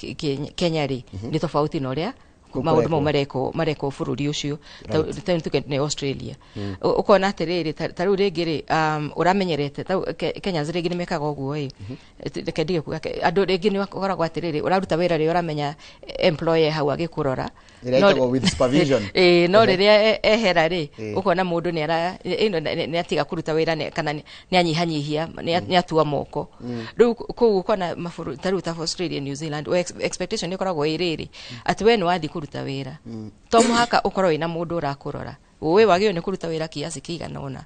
Kenya rĩ, nĩ tofauti na ũrĩa maũndũ mau marekwo bũrũri ũcio. Ta tuge nĩ Australia. Ũkona atĩrĩrĩ, ta rĩu rĩngĩ rĩ, ũramenyerete ta rĩu Kenyans rĩngĩ nĩ mekaga ũguo ĩ. Reke ndige kuga andũ rĩngĩ nĩ ũkoragwo atĩrĩrĩ, ũraruta wĩra rĩ, ũramenya employer hau agĩkũrora. Ĩrĩa ĩtagwo with supervision. Ĩĩ, no rĩrĩa ehera rĩ, ũkona mũndũ nĩ ara ĩno nĩ atiga kũruta wĩra kana nĩ anyihanyihia, nĩ atua moko. Rĩu kũu ũkona mabũrũri ta rĩu ta Australia, New Zealand, expectation nĩ ĩkoragwo ĩ rĩrĩ, atĩ we nĩ wathiĩ kũruta wĩra, to mũhaka ũkorwo wĩna mũndũ ũrakũrora, ũĩ wagĩrĩirwo nĩ kũruta wĩra kiasi kĩigana ũna,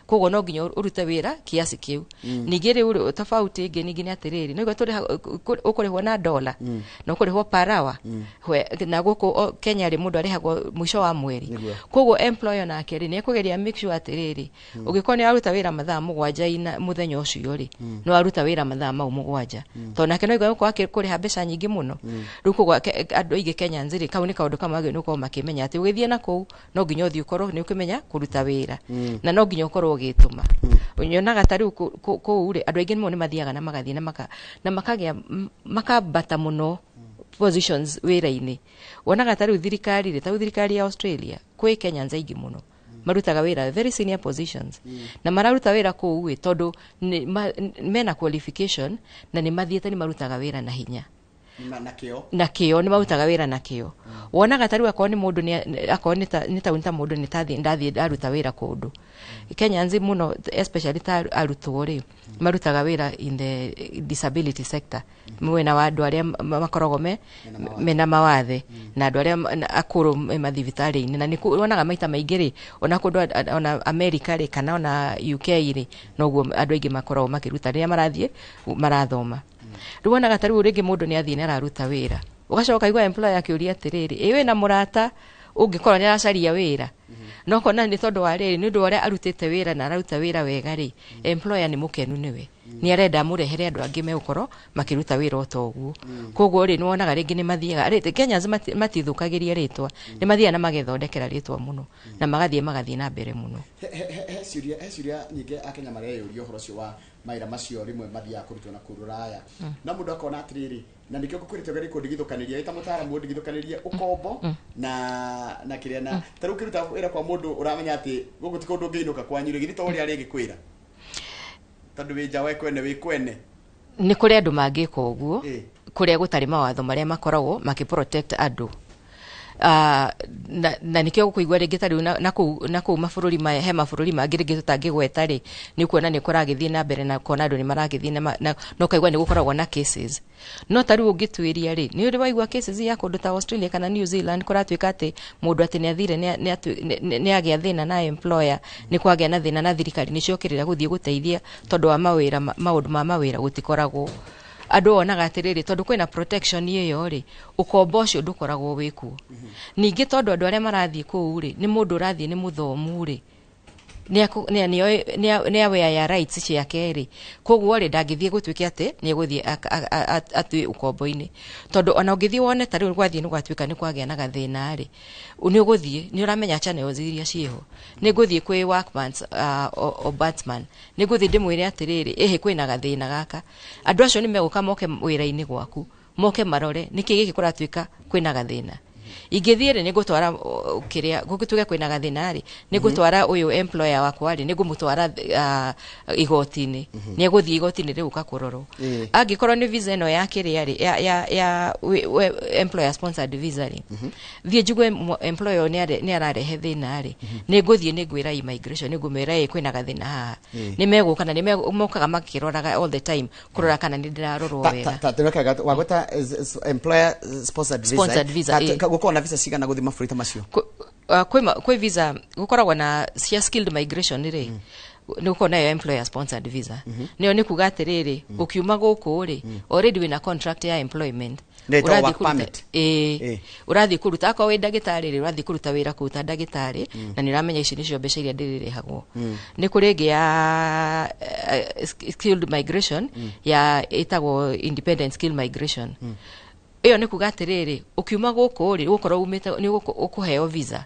koguo no nginya ũrute wĩra kiasi kĩu. Ningĩ rĩu rĩ, tofauti ĩngĩ ningĩ nĩ atĩrĩrĩ, no ũkũrĩhwo na dola na ũkũrĩhwo per hour. Na gũkũ Kenya rĩ, mũndũ arĩhagwo mũico wa mweri. Koguo employer nake rĩ, nĩ ekũgeria make sure atĩrĩrĩ, ũngĩkorwo nĩ waruta wĩra mathaa 7 ina mũthenya ũcio rĩ, nĩ waruta wĩra mathaa mau 7, tondũ nake no igua gũkorwo akĩkũrĩha mbeca nyingĩ mũno. Rĩu koguo andũ aingĩ Kenyans rĩ, kau nĩ kaũndũ kamwe wagĩrĩirwo nĩ gũkorwo makĩmenya atĩ ũgĩthiĩ na kũu no nginya ũthiĩ ũkorwo nĩ ũkĩmenya kũruta wĩra na no nginya ũkorwo ũgĩtũma. Nyonaga ta rĩu kũu rĩ, andũ aingĩ nĩmo nĩ mathiaga na magathiĩ na makagĩa makambata mũno positions wĩra-inĩ. Wonaga ta rĩu thirikari rĩ, ta rĩu thirikari ya Australia, kwĩ Kenyans aingĩ mũno marutaga wĩra very senior positions, na mararuta wĩra kũu ĩ tondũ mena qualification na nĩ mathiĩte nĩ marutaga wĩra na hinya. Na kĩo. Na kĩo, nĩ marutaga wĩra na kĩo. Wonaga ta rĩu akorwo nĩ mũndũ akorwo nĩ ta mũndũ nĩ tathiĩ ndathiĩ ndaruta wĩra kũndũ, Kenyans mũno, especially ta arutwo rĩ, marutaga wĩra in the disability sector, mwena wa andũ arĩa makoragwo mena mawathe na andũ arĩa akũrũ me mathibitarĩ-inĩ. Na nĩ wonaga maita maingĩ rĩ, ona kũndũ ona America rĩ, kana ona UK rĩ, noguo andũ aingĩ makoragwo makĩruta rĩrĩa marathiĩ marathoma. Rĩu wonaga ta rĩu rĩngĩ mũndũ nĩ athiĩ nĩ araruta wĩra, ũgacoka igua employer akĩũria atĩrĩrĩ, ĩ wĩna mũrata ũngĩkorwo nĩ aracaria wĩra? No kona nĩ tondũ wa rĩrĩ, nĩ ũndũ wa ũrĩa arutĩte wĩra na araruta wĩra wega rĩ, employer nĩ mũkenu nĩwe, nĩ arenda amũrehere andũ angĩ megũkorwo makĩruta wĩra o ta ũguo. Koguo rĩ, nĩ wonaga rĩngĩ nĩ mathiaga Kenyans matithũkagĩria rĩtwa, nĩ mathiaga na magethondekera rĩtwa mũno na magathiĩ na mbere mũno. He ciũria nyingĩ akenya mareyũria ũhoro ũcio wa mawĩra macio rĩmwe mathiaga kũrutwo na kũu rũraya, na mũndũ akona atĩrĩrĩ, na nĩkĩo ngũkwĩrĩte ũgerie kũndigithũkanĩria ĩta mũtaaramu, ũndigithũkanĩrie ũkombo na kĩrĩa, na ta rĩu ũkĩruta wĩra kwa mũndũ ũramenya atĩ gũkũ ti kũndũ ũngĩinũka kwanyu rĩ, githĩ to ũrĩa arĩgĩkwĩra tondũ wĩ nja we kwene wĩ kwene? Nĩ kũrĩ andũ mangĩka ũguo kũrĩa gũtarĩ mawatho marĩa makoragwo makĩ protect andũ. Na nĩkĩo gũkũigua rĩngĩ ta rĩu na kũu mabũrũri maya, he mabũrũri mangĩ rĩngĩ tũtangĩgweta rĩ, nĩ ũkuona nĩ kũragĩthiĩ na mbere na kuona andũ nĩ maragĩthiĩ na ũkaigua nĩ gũkoragwo na cases. No ta rĩu ũngĩtuĩria rĩ, nĩ ũrĩ waigua cases ya kũndũ ta Australia kana New Zealand kũratuĩka atĩ mũndũ atĩ nĩ athire nĩ agĩa thĩna na employer, nĩ kwagĩa na thĩna na thirikari nĩ ciokĩrĩra gũthiĩ gũteithia tondũ wa mawĩra maũndũ ma mawĩra? Gũtikoragwo. Andũ onaga atĩrĩrĩ, tondũ kwĩna protection ĩyo rĩ, ũkombo ũcio ndũkoragwo wĩkuo. Ningĩ tondũ andũ arĩa marathiĩ kũu rĩ, nĩ mũndũ ũrathiĩ nĩ mũthomu rĩ, nĩ aware ya rights ciake rĩ, koguo rĩ, ndangĩthiĩ gũtuĩke atĩ nĩ egũthiĩ atue ũkombo-inĩ, tondũ ona ũngĩthiĩ wone ta rĩu gwathiĩ nĩ gwatuĩka nĩ kwagĩa na gathĩna rĩ, nĩ ũgũthiĩ nĩ ũramenya channels iria ciĩho, nĩ ngũthiĩ kwĩ workman's ombudsman, nĩ ngũthiĩ ndĩmwĩre atĩrĩrĩ, ĩhĩ kwĩna gathĩna gaka. Andũ acio nĩ megũka moke wĩra-inĩ gwaku, moke marore nĩkĩ gĩkĩ kũratuĩka kwĩna gathĩna. Ingĩthiĩ rĩ, nĩ ngũtwara kĩrĩa tuge kwĩna gathĩna rĩ, nĩ ngũtwara ũyũ employer wakwa rĩ, nĩ ngũmũtwara igoti-inĩ, nĩ egũthiĩ igoti-inĩ rĩu ũka kũrorwo. Angĩkorwo nĩ visa ĩno ya kĩrĩa rĩ, ya employer sponsored visa rĩ, thiĩ njigue employer ũyũ nĩ ararehe thĩna rĩ, nĩ ngũthiĩ, nĩ ngwĩra immigration, nĩ ngũmĩra ĩ kwĩna gathĩna haha, nĩ megũka na nĩ mokaga makĩroraga all the time kũrora kana nĩ ndĩrarorwo wega. Ta wagweta employer sponsored visa. Sponsored visa, ĩ. Gũkorwo na visa cigana gũthiĩ mabũrũri ta macio? Kwĩ visa gũkoragwo na cia skilled migration rĩ, nĩ gũkorwo nayo employer sponsored visa, nĩyo nĩ kuga atĩrĩrĩ, ũkiuma gũkũ rĩ, already wĩna contract ya employment. Nĩ ĩtagwo Ũrathiĩ work kũruta- permit. Ĩĩ. Ĩ. Ũrathiĩ kũruta, akorwo wĩ ndagĩtarĩ rĩ, ũrathiĩ kũruta wĩra kũu ta ndagĩtarĩ na nĩ ũramenya ici nĩcio mbeca iria ndĩrĩrĩhagwo. Nĩ kũrĩ ĩngĩ ya skilled migration ya ĩtagwo independent skilled migration. Ĩyo nĩ kuga atĩrĩrĩ, ũkiuma gũkũ rĩ, ũgũkorwo umĩte nĩ ũkũheo visa,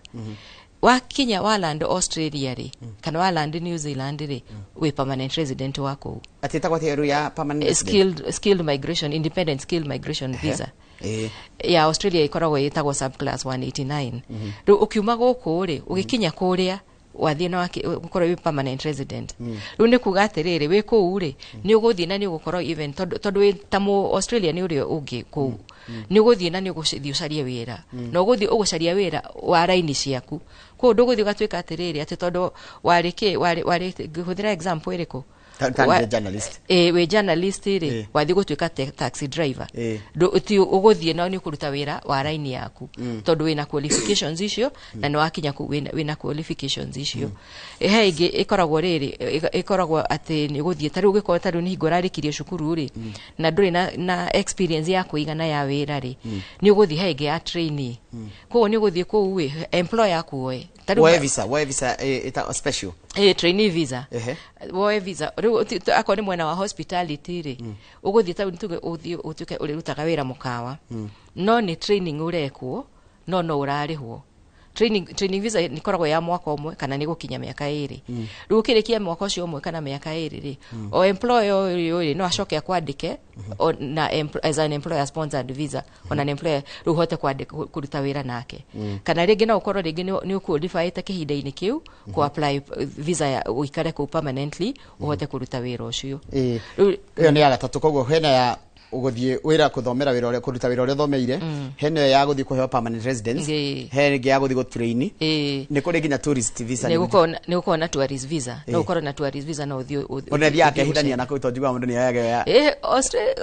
wakinya wa land Australia rĩ, kana wa land New Zealand rĩ, wĩ permanent resident wa kũu. Atĩ ĩtagwo atĩa rĩu ya permanent resident? Skilled migration, independent skilled migration visa. Ya Australia ĩkoragwo ĩtagwo subclass 189. Rĩu ũkiuma gũkũ rĩ, ũgĩkinya kũrĩa wathiĩ na ũkorwo wĩ permanent resident. Rĩu nĩ kuga atĩrĩrĩ, wĩ kũu rĩ, nĩ ũgũthiĩ na nĩ ũgũkorwo even tondũ wĩ ta mũ Australia nĩ ũrĩa ũngĩ kũu, nĩ ũgũthiĩ na nĩ ũgũthiĩ ũcarie wĩra, na ũgũthiĩ ũgũcaria wĩra wa raini ciaku. Koguo ndũgũthiĩ ũgatuĩka atĩrĩrĩ, atĩ tondũ warĩ kĩ warĩ ngĩhũthĩra example ĩrĩkũ? Ta nĩ journalist. Ĩ, wĩ journalist rĩ, wathiĩ gũtuĩka taxi driver. Ti ũgũthiĩ na nĩ ũkũruta wĩra wa raini yaku tondũ wĩna qualifications icio na nĩ wakinya kũu wĩna qualifications icio. He ĩngĩ ĩkoragwo rĩrĩ, ĩkoragwo atĩ nĩ ũgũthiĩ ta rĩu ũgĩkorwo ta rĩu nĩ hingo ũrarĩkirie cukuru rĩ, na ndũrĩ na experience ya kũigana ya wĩra rĩ, nĩ ũgũthiĩ he ĩngĩ ya trainee. Koguo nĩ ũgũthiĩ kũu ĩ employer akuoe. Ta rĩu Woe visa ĩta special. Ĩ, trainee visa. Woe visa rĩu akorwo nĩ mwena wa hospitality rĩ, ũgũthiĩ ta tuge ũthiĩ ũtuĩke ũrĩrutaga wĩra mũkawa, no nĩ training ũrekwo, no ũrarĩhwo. Training visa nĩ ĩkoragwo ya mwaka ũmwe kana nĩ gũkinya mĩaka 2. Rĩu ũkĩrĩkia mwaka ũcio ũmwe kana mĩaka 2 rĩ, o employer ũyũ rĩ, no acoke akwandĩke na as an employer sponsored visa, ona an employer rĩu ũhote kwandĩka kũruta wĩra nake. Kana rĩngĩ no ũkorwo rĩngĩ nĩ ũqualifyĩte kĩhinda-inĩ kĩu kũ apply visa ya ũikare kũu permanently ũhote kũruta wĩra ũcio. Rĩu Ĩyo nĩ ya gatatũ. Koguo hena ya ũgũthiĩ wĩra kũthomera wĩra ũrĩa, kũruta wĩra ũrĩa ũthomeire, hena ĩyo ya gũthiĩ kũheo permanent residence, he ĩngĩ ya gũthiĩ gũtrain, nĩ kũrĩ nginya tourist visa. Nĩ gũkorwo na tourist visa, no ũkorwo na tourist visa no ũthiĩ Ona thiaga ũthiĩ akehithania na kũu tondũ njiguaga mũndũ nĩ oyaga ya Eh,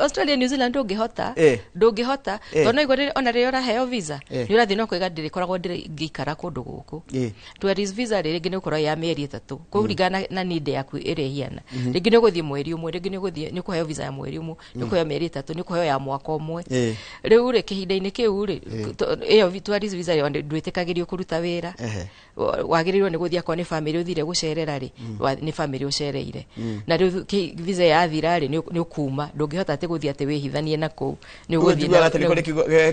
Australia, New Zealand ndũngĩhota. Ndũngĩhota tondũ no igua ona rĩrĩa ũraheo visa, nĩ ũrathiĩ no kwĩga ndĩrĩkoragwo ngĩikara kũndũ gũkũ. Tourist visa rĩ, rĩngĩ nĩ ũkorwo ya mĩeri 3 kũringana na need yaku ĩrĩa ĩhiana. Rĩngĩ nĩ ũgũthiĩ mweri ũmwe, rĩngĩ nĩ ũgũthiĩ nĩ ũkũheo visa ya mweri ũmwe, nĩ ũkũheo mĩeri 3, nĩ ũkũheo ya mwaka ũmwe. Rĩu rĩ, kĩhinda-inĩ kĩu rĩ, ĩyo tourist visa rĩ, ndwĩtĩkagĩrio kũruta wĩra. Wagĩrĩirwo nĩ gũthiĩ akorwo nĩ bamĩrĩ ũthire gũcerera rĩ, nĩ bamĩrĩ ũcereire, na rĩu visa yathira rĩ, nĩ ũkuma. Ndũngĩhota atĩ gũthiĩ atĩ wĩhithanie na kũu, nĩ ũgũthiĩ Njiguaga atĩ nĩ kũrĩ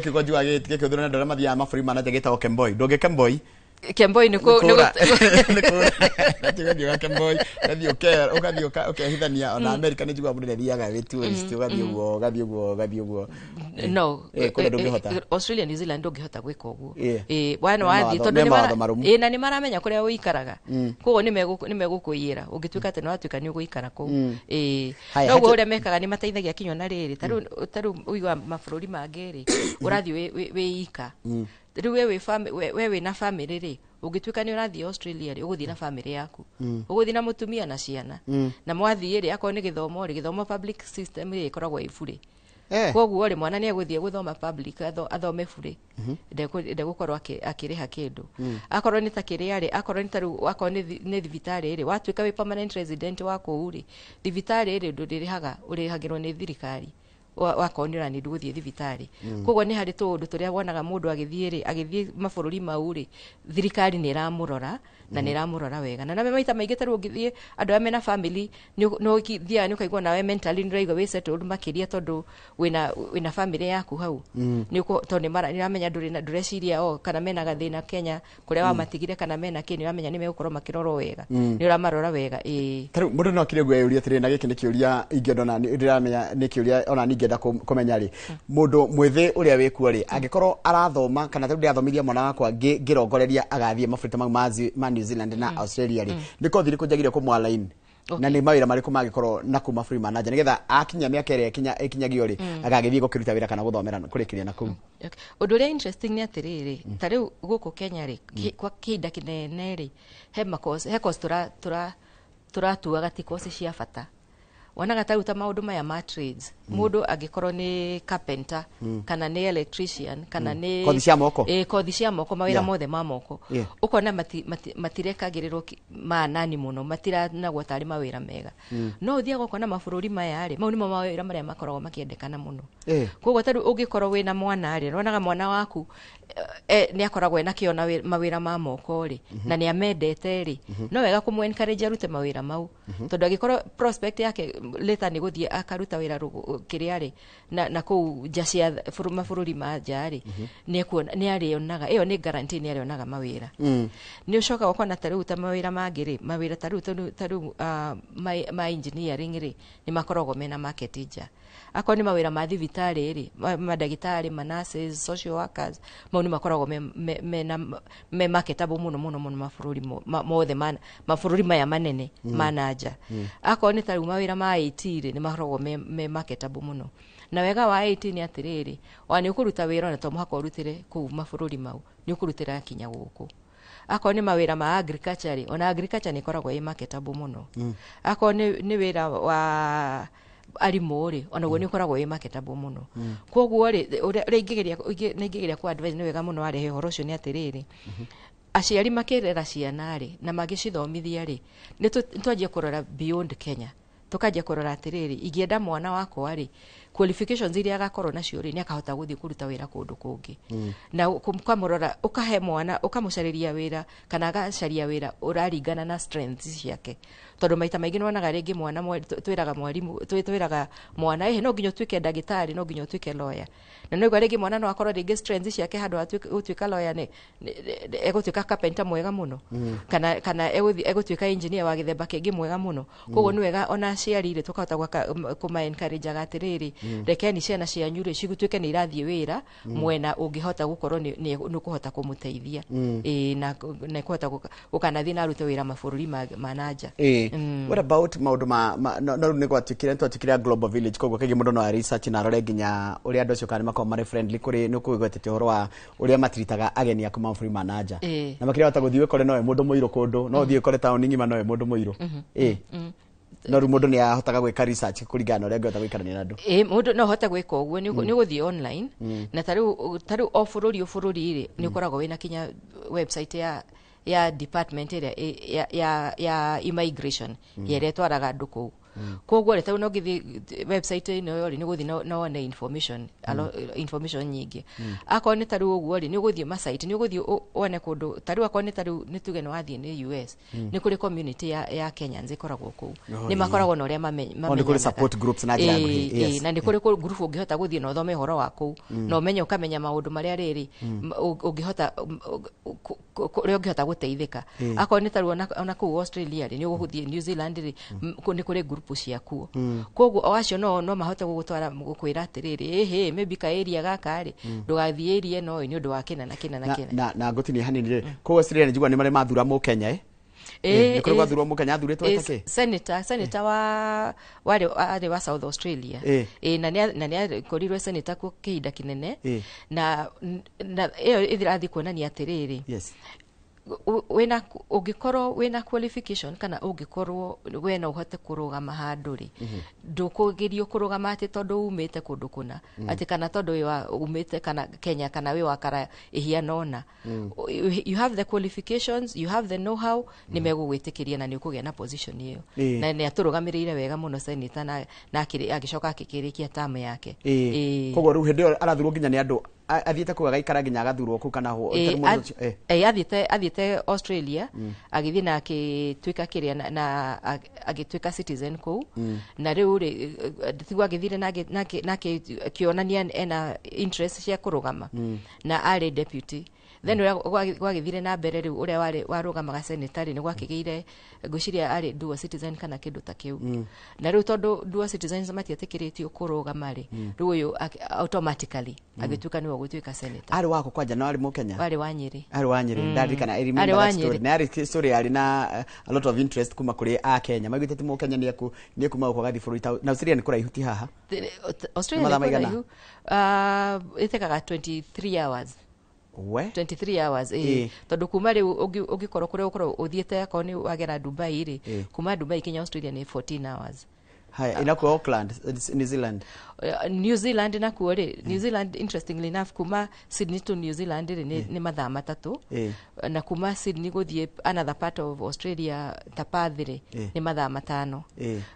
kiugo njiguaga gĩkĩhũthĩrwo nĩ andũ arĩa mathiaga mabũrũri ma na nja gĩtagwo kemboi. Ndũngĩ kemboi. Kemboi nĩ Nĩ kũra. Nĩ kũra. Atĩ ũgathiĩ ũgakemboi, ũgathiĩ ũgathiĩ ũkehithania. Ona America nĩ njiguaga mũndũ nĩ athiaga wĩ tourist, ũgathiĩ ũguo, ũgathiĩ ũguo, ũgathiĩ ũguo. No. Kũrĩa ndũngĩhota. Australia, New Zealand ndũngĩhota gwĩka ũguo. Wana Me wathiĩ tondũ me nĩ mawatho marũmu. Na nĩ maramenya kũrĩa ũikaraga, koguo nĩ megũkũiyĩra ũngĩtuĩka atĩ nĩ watuĩka nĩ ũgũikara kũu. Haya, Noguo hatũ- ũrĩa mekaga nĩ mateithagia kinya na rĩrĩ, ta rĩu ũiguaga mabũrũri mangĩ rĩ, ũrathiĩ wĩ ika. Rĩu we wĩna famĩlĩ rĩ, ũngĩtuĩka nĩ ũrathiĩ Australia rĩ, ũgũthiĩ na famĩlĩ yaku, ũgũthiĩ na mũtumia na ciana, na mwathiĩ rĩ, akorwo nĩ gĩthomo rĩ, gĩthomo public system rĩ, ĩkoragwo ĩ burĩ. Koguo rĩ, mwana nĩ egũthiĩ gũthoma public, athome burĩ, ndegũkorwo akĩrĩha kĩndũ. Akorwo nĩ ta kĩrĩa rĩ, akorwo nĩ ta rĩu akorwo nĩ thibitarĩ rĩ, watuĩka wĩ permanent resident wa kũu rĩ, thibitarĩ rĩ, ndũrĩrĩhaga, ũrĩhagĩrwo nĩ thirikari wakorwo nĩ ũranĩndũ gũthiĩ thibitarĩ. Koguo nĩ harĩ tũũndũ tũrĩa wonaga mũndũ agĩthiĩ rĩ, agĩthiĩ mabũrũri mau rĩ, thirikari nĩ ĩramũrora na nĩ ĩramũrora wega. Na maita maingĩ ta rĩu ũngĩthiĩ andũ arĩa mena family, nĩ ũthiaga nĩ ũkaigua nawe mentally nĩ ũraigua wĩ settled makĩria tondũ wĩna family yaku hau. Tondũ nĩ ũramenya ndũrĩ ndũreciria o kana mena gathĩna Kenya kũrĩa wamatigire kana mena kĩ, nĩ ũramenya nĩ megũkorwo makĩrorwo wega, nĩ ũramarora wega, ĩĩ. Tarĩu mũndũ no akĩrĩ ũguo eyũrie atĩrĩrĩ, na gĩkĩ nĩ kĩũria ingĩenda, ona ndĩramenya nĩ kĩũria ona ningĩenda. Ingĩenda kũmenya rĩ, mũndũ mwĩthĩ ũrĩa wĩkuo rĩ, angĩkorwo arathoma kana tarĩu ndĩrathomithia mwana wakwa ngĩrongoreria agathiĩ mabũrũri mau ma New Zealand na Australia rĩ, nĩ kothi irĩkũ njagĩrĩire kũmũ-align na nĩ mawĩra marĩkũ mangĩkorwo na kũu mabũrũri ma nanja, nĩgetha akinya mĩaka ĩrĩa ĩkinyagio rĩ, agagĩthiĩ gũkĩruta wĩra kana gũthomera kũrĩkĩria na kũu? Okay. Ũndũ ũrĩa interesting nĩ atĩrĩrĩ, ta rĩu gũkũ Kenya rĩ, kwa kĩhinda kĩnene rĩ, he makosi, he course tũratuaga ti course cia bata. Wonaga ta rĩu ta maũndũ maya ma trades, mũndũ angĩkorwo nĩ carpenter kana nĩ electrician kana nĩ Kothi cia moko. Ĩ, kothi cia moko, mawĩra mothe ma moko, ũkona matirekagĩrĩrwo manani mũno, matiranagwo tarĩ mawĩra mega. No ũthiaga ũkona mabũrũri maya rĩ, mau nĩmo mawĩra marĩa makoragwo makĩendekana mũno. Koguo ta rĩu ũngĩkorwo wĩna mwana rĩ, wonaga mwana waku nĩ akoragwo ena kĩo na mawĩra ma moko rĩ, na nĩ amendete rĩ, no wega kũmũ encourage arute mawĩra mau, tondũ angĩkorwo prospect yake later nĩ gũthiĩ akaruta wĩra kĩrĩa rĩ, na kũu nja cia mabũrũri ma nja rĩ, nĩ ekuona, nĩ arĩonaga, ĩyo nĩ guarantee nĩ arĩonaga mawĩra. Nĩ ũcokaga ũkona ta rĩu ta mawĩra mangĩ rĩ, mawĩra ta rĩu ma engineering rĩ, nĩ makoragwo mena market nja. Akorwo nĩ mawĩra ma thibitarĩ rĩ, mandagĩtarĩ, ma nurses, social workers, mau nĩ makoragwo me marketable mũno mũno mũno mabũrũri mothe mabũrũri maya manene ma nanja. Akorwo nĩ ta rĩu mawĩra ma IT rĩ, nĩ makoragwo me marketable mũno. Na wega wa IT nĩ atĩrĩrĩ, ona nĩ ũkũruta wĩra, ona to mũhaka ũrutĩre kũu mabũrũri mau, nĩ ũkũrutĩra kinya gũkũ. Akorwo nĩ mawĩra ma agriculture rĩ, ona agriculture nĩ ĩkoragwo ĩ marketable mũno. Akorwo nĩ wĩra wa arimũ rĩ, onaguo nĩ ũkoragwo wĩ marketable mũno. Koguo rĩ, ũrĩa ingĩgeria ku advise, nĩ wega mũno warehe ũhoro ũcio, nĩ atĩrĩrĩ, aciari makĩrera ciana rĩ na magĩcithomithia rĩ, nĩ twanjie kũrora beyond Kenya, tukanjia kũrora atĩrĩrĩ, ingĩenda mwana wakwa rĩ, qualifications iria agakorwo nacio rĩ, nĩ akahota gũthiĩ kũruta wĩra kũndũ kũngĩ. Na ũkamũrora, ũkahe mwana, ũkamũcarĩria wĩra kana agacaria wĩra ũraringana na strengths ciake, tondũ maita maingĩ nĩwonaga rĩngĩ mwana twĩraga mwarimũ, twĩraga mwana, ĩhĩ, no nginya ũtuĩke ndagĩtarĩ, no nginya ũtuĩke lawyer. Na nĩguo rĩngĩ mwana no akorwo rĩngĩ strengths ciake, handũ ha gũtuĩka lawyer, nĩ egũtuĩka carpenter mwega mũno, kana egũtuĩka engineer wa gĩthemba kĩngĩ mwega mũno. Koguo nĩ wega ona aciari rĩ, tũkahota kũma encourage atĩrĩrĩ, rekeni ciana cianyu rĩ cituĩke nĩ irathiĩ wĩra mwena ũngĩhota gũkorwo nĩ ũkũhota kũmũteithia. Ĩĩ, na kũhota gũkanathiĩ na arute wĩra mabũrũri ma nanja. What about maũndũ ma no rĩu nĩ gwatuĩkire, nĩ twatuĩkire a global village, koguo kaingĩ mũndũ no a research na arore nginya ũrĩa andũ acio kana nĩ makoragwo marĩ friendly kũrĩ. Nĩ ũkũgwetete ũhoro wa ũrĩa matiritaga ageni a kuma mabũrũri ma nanja, na makĩria wahota gũthiĩ ũkore nowe mũndũ mũirũ kũndũ, no ũthiĩ ũkore taũni ng'ima nowe mũndũ mũirũ. No rĩu mũndũ nĩ ahotaga gwĩka research kũringana na ũrĩa angĩhota gũikarania na andũ. Ĩ, mũndũ no ahote gwĩka ũguo, nĩ ũgũthiĩ online, na ta rĩu o bũrũri rĩ, nĩ ũkoragwo wĩna kinya website ya department ĩrĩa ya immigration ya ĩrĩa ĩtwaraga andũ kũu. Koguo rĩ, tarĩu no ngĩthiĩ website ĩno rĩ, nĩ ũgũthiĩ na wone information nyingĩ. Akorwo nĩ tarĩu ũguo rĩ, nĩ ũgũthiĩ ma-site, nĩ ũgũthiĩ wone kũndũ tarĩu, akorwo nĩ tarĩu nĩ tuge nĩ wathiĩ nĩ US, nĩ kũrĩ community ya Kenyans ĩkoragwo kũu, nĩ makoragwo na ũrĩa Oh, nĩ kũrĩ mamenyanaga. support groups na njĩra nguhĩ, yes. Na nĩ kũrĩ group ũngĩhota gũthiĩ na ũthome ũhoro wa kũu, na ũmenye, ũkamenya maũndũ marĩa rĩrĩ ũngĩhota ũrĩa ũngĩhota gũteithĩka. Akorwo nĩ tarĩu ona kũu Australia rĩ, nĩ ũgũthiĩ New Zealand rĩ, nĩ kũrĩ group ciakuo. Koguo o acio no mahote gũgũtwara, gũkwĩra atĩrĩrĩ, ĩhĩ, maybe ka area gaka rĩ, ndũgathiĩ area ĩno ĩ, nĩ ũndũ wa kĩna na kĩna na na, kĩna. Na ngũtinie hanini rĩ, kũu Australia nĩ njigua nĩ marĩ mathura mũkenya, eh? Nĩ kũrĩ gwathurwo mũkenya, athurĩtwo eta kĩ? Senator wa warĩ arĩ wa South Australia. Na nĩ akorirwe senator kuo kĩhinda kĩnene. Na ĩyo ĩrathiĩ kuonania atĩrĩrĩ, wĩna, ũngĩkorwo wĩna qualification kana ũngĩkorwo we no ũhote kũrũgama handũ rĩ, ndũkũgerio kũrũgama atĩ tondũ umĩte kũndũ kũna, atĩ kana tondũ wĩ wa umĩte kana Kenya kana wĩ wa kara ĩhiana ũna. You have the qualifications, you have the know how, nĩ megũgwĩtĩkĩria na nĩ ũkũgĩa na position ĩyo. Na nĩ atũrũgamĩrĩire wega mũno senator, na agĩcoka akĩkĩrĩkia term yake. Koguo rĩu hĩndĩ ĩyo arathurwo nginya nĩ andũ athiĩte kũu agaikara nginya agathurwo kũu kana tarĩu mũndũ ũcio. Athiĩte Australia, agĩthiĩ na agĩtuĩka kĩrĩa na agĩtuĩka citizen kũu. Na rĩu rĩ, tiguo agĩthire na akĩonania ena interest cia kũrũgama, na arĩ deputy. Then ũrĩa gwagĩthire na mbere rĩu, ũrĩa warĩ warũgamaga senator rĩ, nĩ gwakĩgĩire, ngwĩciria arĩ dual citizen kana kĩndũ ta kĩu, na rĩu tondũ dual citizens matietĩkĩrĩtio kũrũgama rĩ, rĩu ũyũ automatically agĩtuĩka nĩwe ũgũtuĩka senator. Arĩ wako kwanja no arĩ Mũkenya? Warĩ wa Nyĩrĩ. Arĩ wa Nyĩrĩ, ndarikana. I remember Arĩ wa that story. Nyĩrĩ. Na yarĩ story yarĩ na a lot of interest kuma kũrĩ a Kenya maiguĩte atĩ Mũkenya nĩ ekuma gũkũ agathiĩ bũrũri na Australia nĩ kũraihu, ti haha? Australia Nĩ mathaa nĩ maigana? kũraihu. Ĩtekaga 23 hours. We. 23 hours, ĩ. Tondũ kuma rĩu ũngĩkorwo kũrĩa ũkorwo ũthiĩte, akorwo nĩ wagera Dubai rĩ, kuma Dubai kinya Australia nĩ 14 hours. Haya, inakuwa Auckland, New Zealand? New Zealand nakuo rĩ, New Zealand, interestingly enough, kuma Sydney to New Zealand rĩ, nĩ mathaa 3. Na kuma Sydney gũthiĩ another part of Australia ta Perth rĩ, nĩ mathaa 5.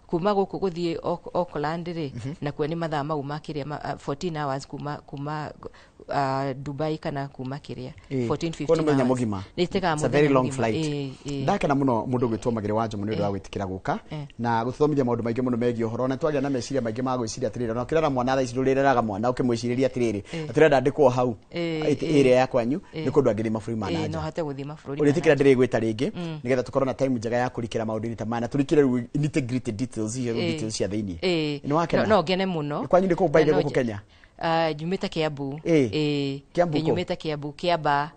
Kuma gũkũ gũthiĩ Auckland rĩ, nakuo nĩ mathaa mau ma kĩrĩa 14 hours kuma Dubai kana kuma kĩrĩa 14 Kuo nĩ 15 mũthenya hours. mũgima. Nĩ ĩtekaga It's a very mũthenya long mũgima. flight. Ĩ. Ndakena mũno mũndũ ũgwĩtwo Magĩrĩ wa Njomo nĩ ũndũ wa gwĩtĩkĩra gũka na gũtũthomithia maũndũ maingĩ mũno megiĩ ũhoro, na twagĩa na meciria maingĩ ma gwĩciria atĩrĩrĩ, ona ũkĩrera mwana thaa ici ndũrĩreraga mwana ũkĩmwĩcirĩria atĩrĩrĩ atĩrenda ndĩkwo hau ĩrĩa ya kwanyu nĩ kũndũ angĩthiĩ mabũrũri ma na No nja. hote gũthiĩ mabũrũri ma Ũrĩtĩkĩra na nja. ndĩrĩgwĩta rĩngĩ nĩgetha tũkorwo na time njega ya kũrikĩra maũndũ-inĩ ta maya na tũrikĩre rĩu nitty gritty details icio, details cia thĩiniĩ. Nĩ wakena? No ngene mũno. Kwanyu nĩ kũu by the Na no gũkũ Kenya? Njumĩte Kiambu. Kiambu Ĩ, kũ? nyumĩte Kiambu, Kiamba.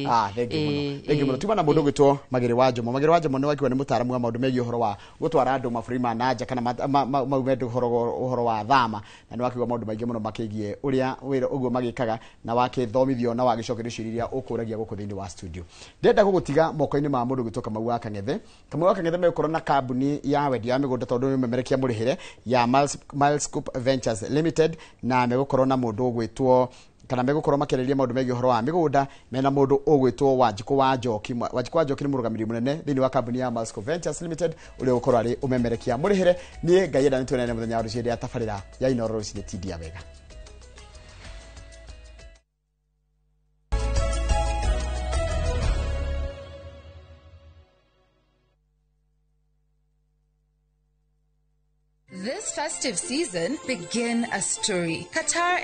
Ah, thank you mũno. Thank you mũno. Tuma na mũndũ ũgwĩtwo Magĩrĩ wa Njomo. Magĩrĩ wa Njomo nĩ wakiuga nĩ mũtaaramu wa maũndũ megiĩ ũhoro wa gũtwara andũ mabũrũri ma na nja kana mau mendũ ũhoro wa thama, na nĩ wakiuga maũndũ maingĩ mũno makĩgiĩ ũrĩa wĩra ũguo magĩkaga, na wakĩthomithio na wagĩcokerio ciũria iria ũkũragia gũkũ thĩinĩ wa studio. Ndĩrenda gũgũtiga moko-inĩ ma mũndũ ũgwĩtwo Kamau wa Kang'ethe. Kamau wa Kang'ethe megũkorwo na kambuni ya wendia wa mĩgũnda, tondũ nĩ memerekia mũrĩhĩre ya Milescope Ventures Limited, na megũkorwo na mũndũ ũgwĩtwo kana megũkorwo makĩarĩrĩria maũndũ megiĩ ũhoro wa mĩgũnda mena mũndũ ũgwĩtwo Wanjikũ wa Njoki. Wanjikũ wa Njoki nĩ mũrũgamĩrĩri mũnene thĩinĩ wa kambuni ya Milescope Ventures Limited, ũrĩa ũgũkorwo arĩ ũmemerekia mũrĩhĩre. Niĩ Ngai enda nĩtuonane mũthenya wa rũciũ hĩndĩ ya tabarĩra ya Inooro rũcinĩ. Tindia wega. This festive season, begin a story. Qatar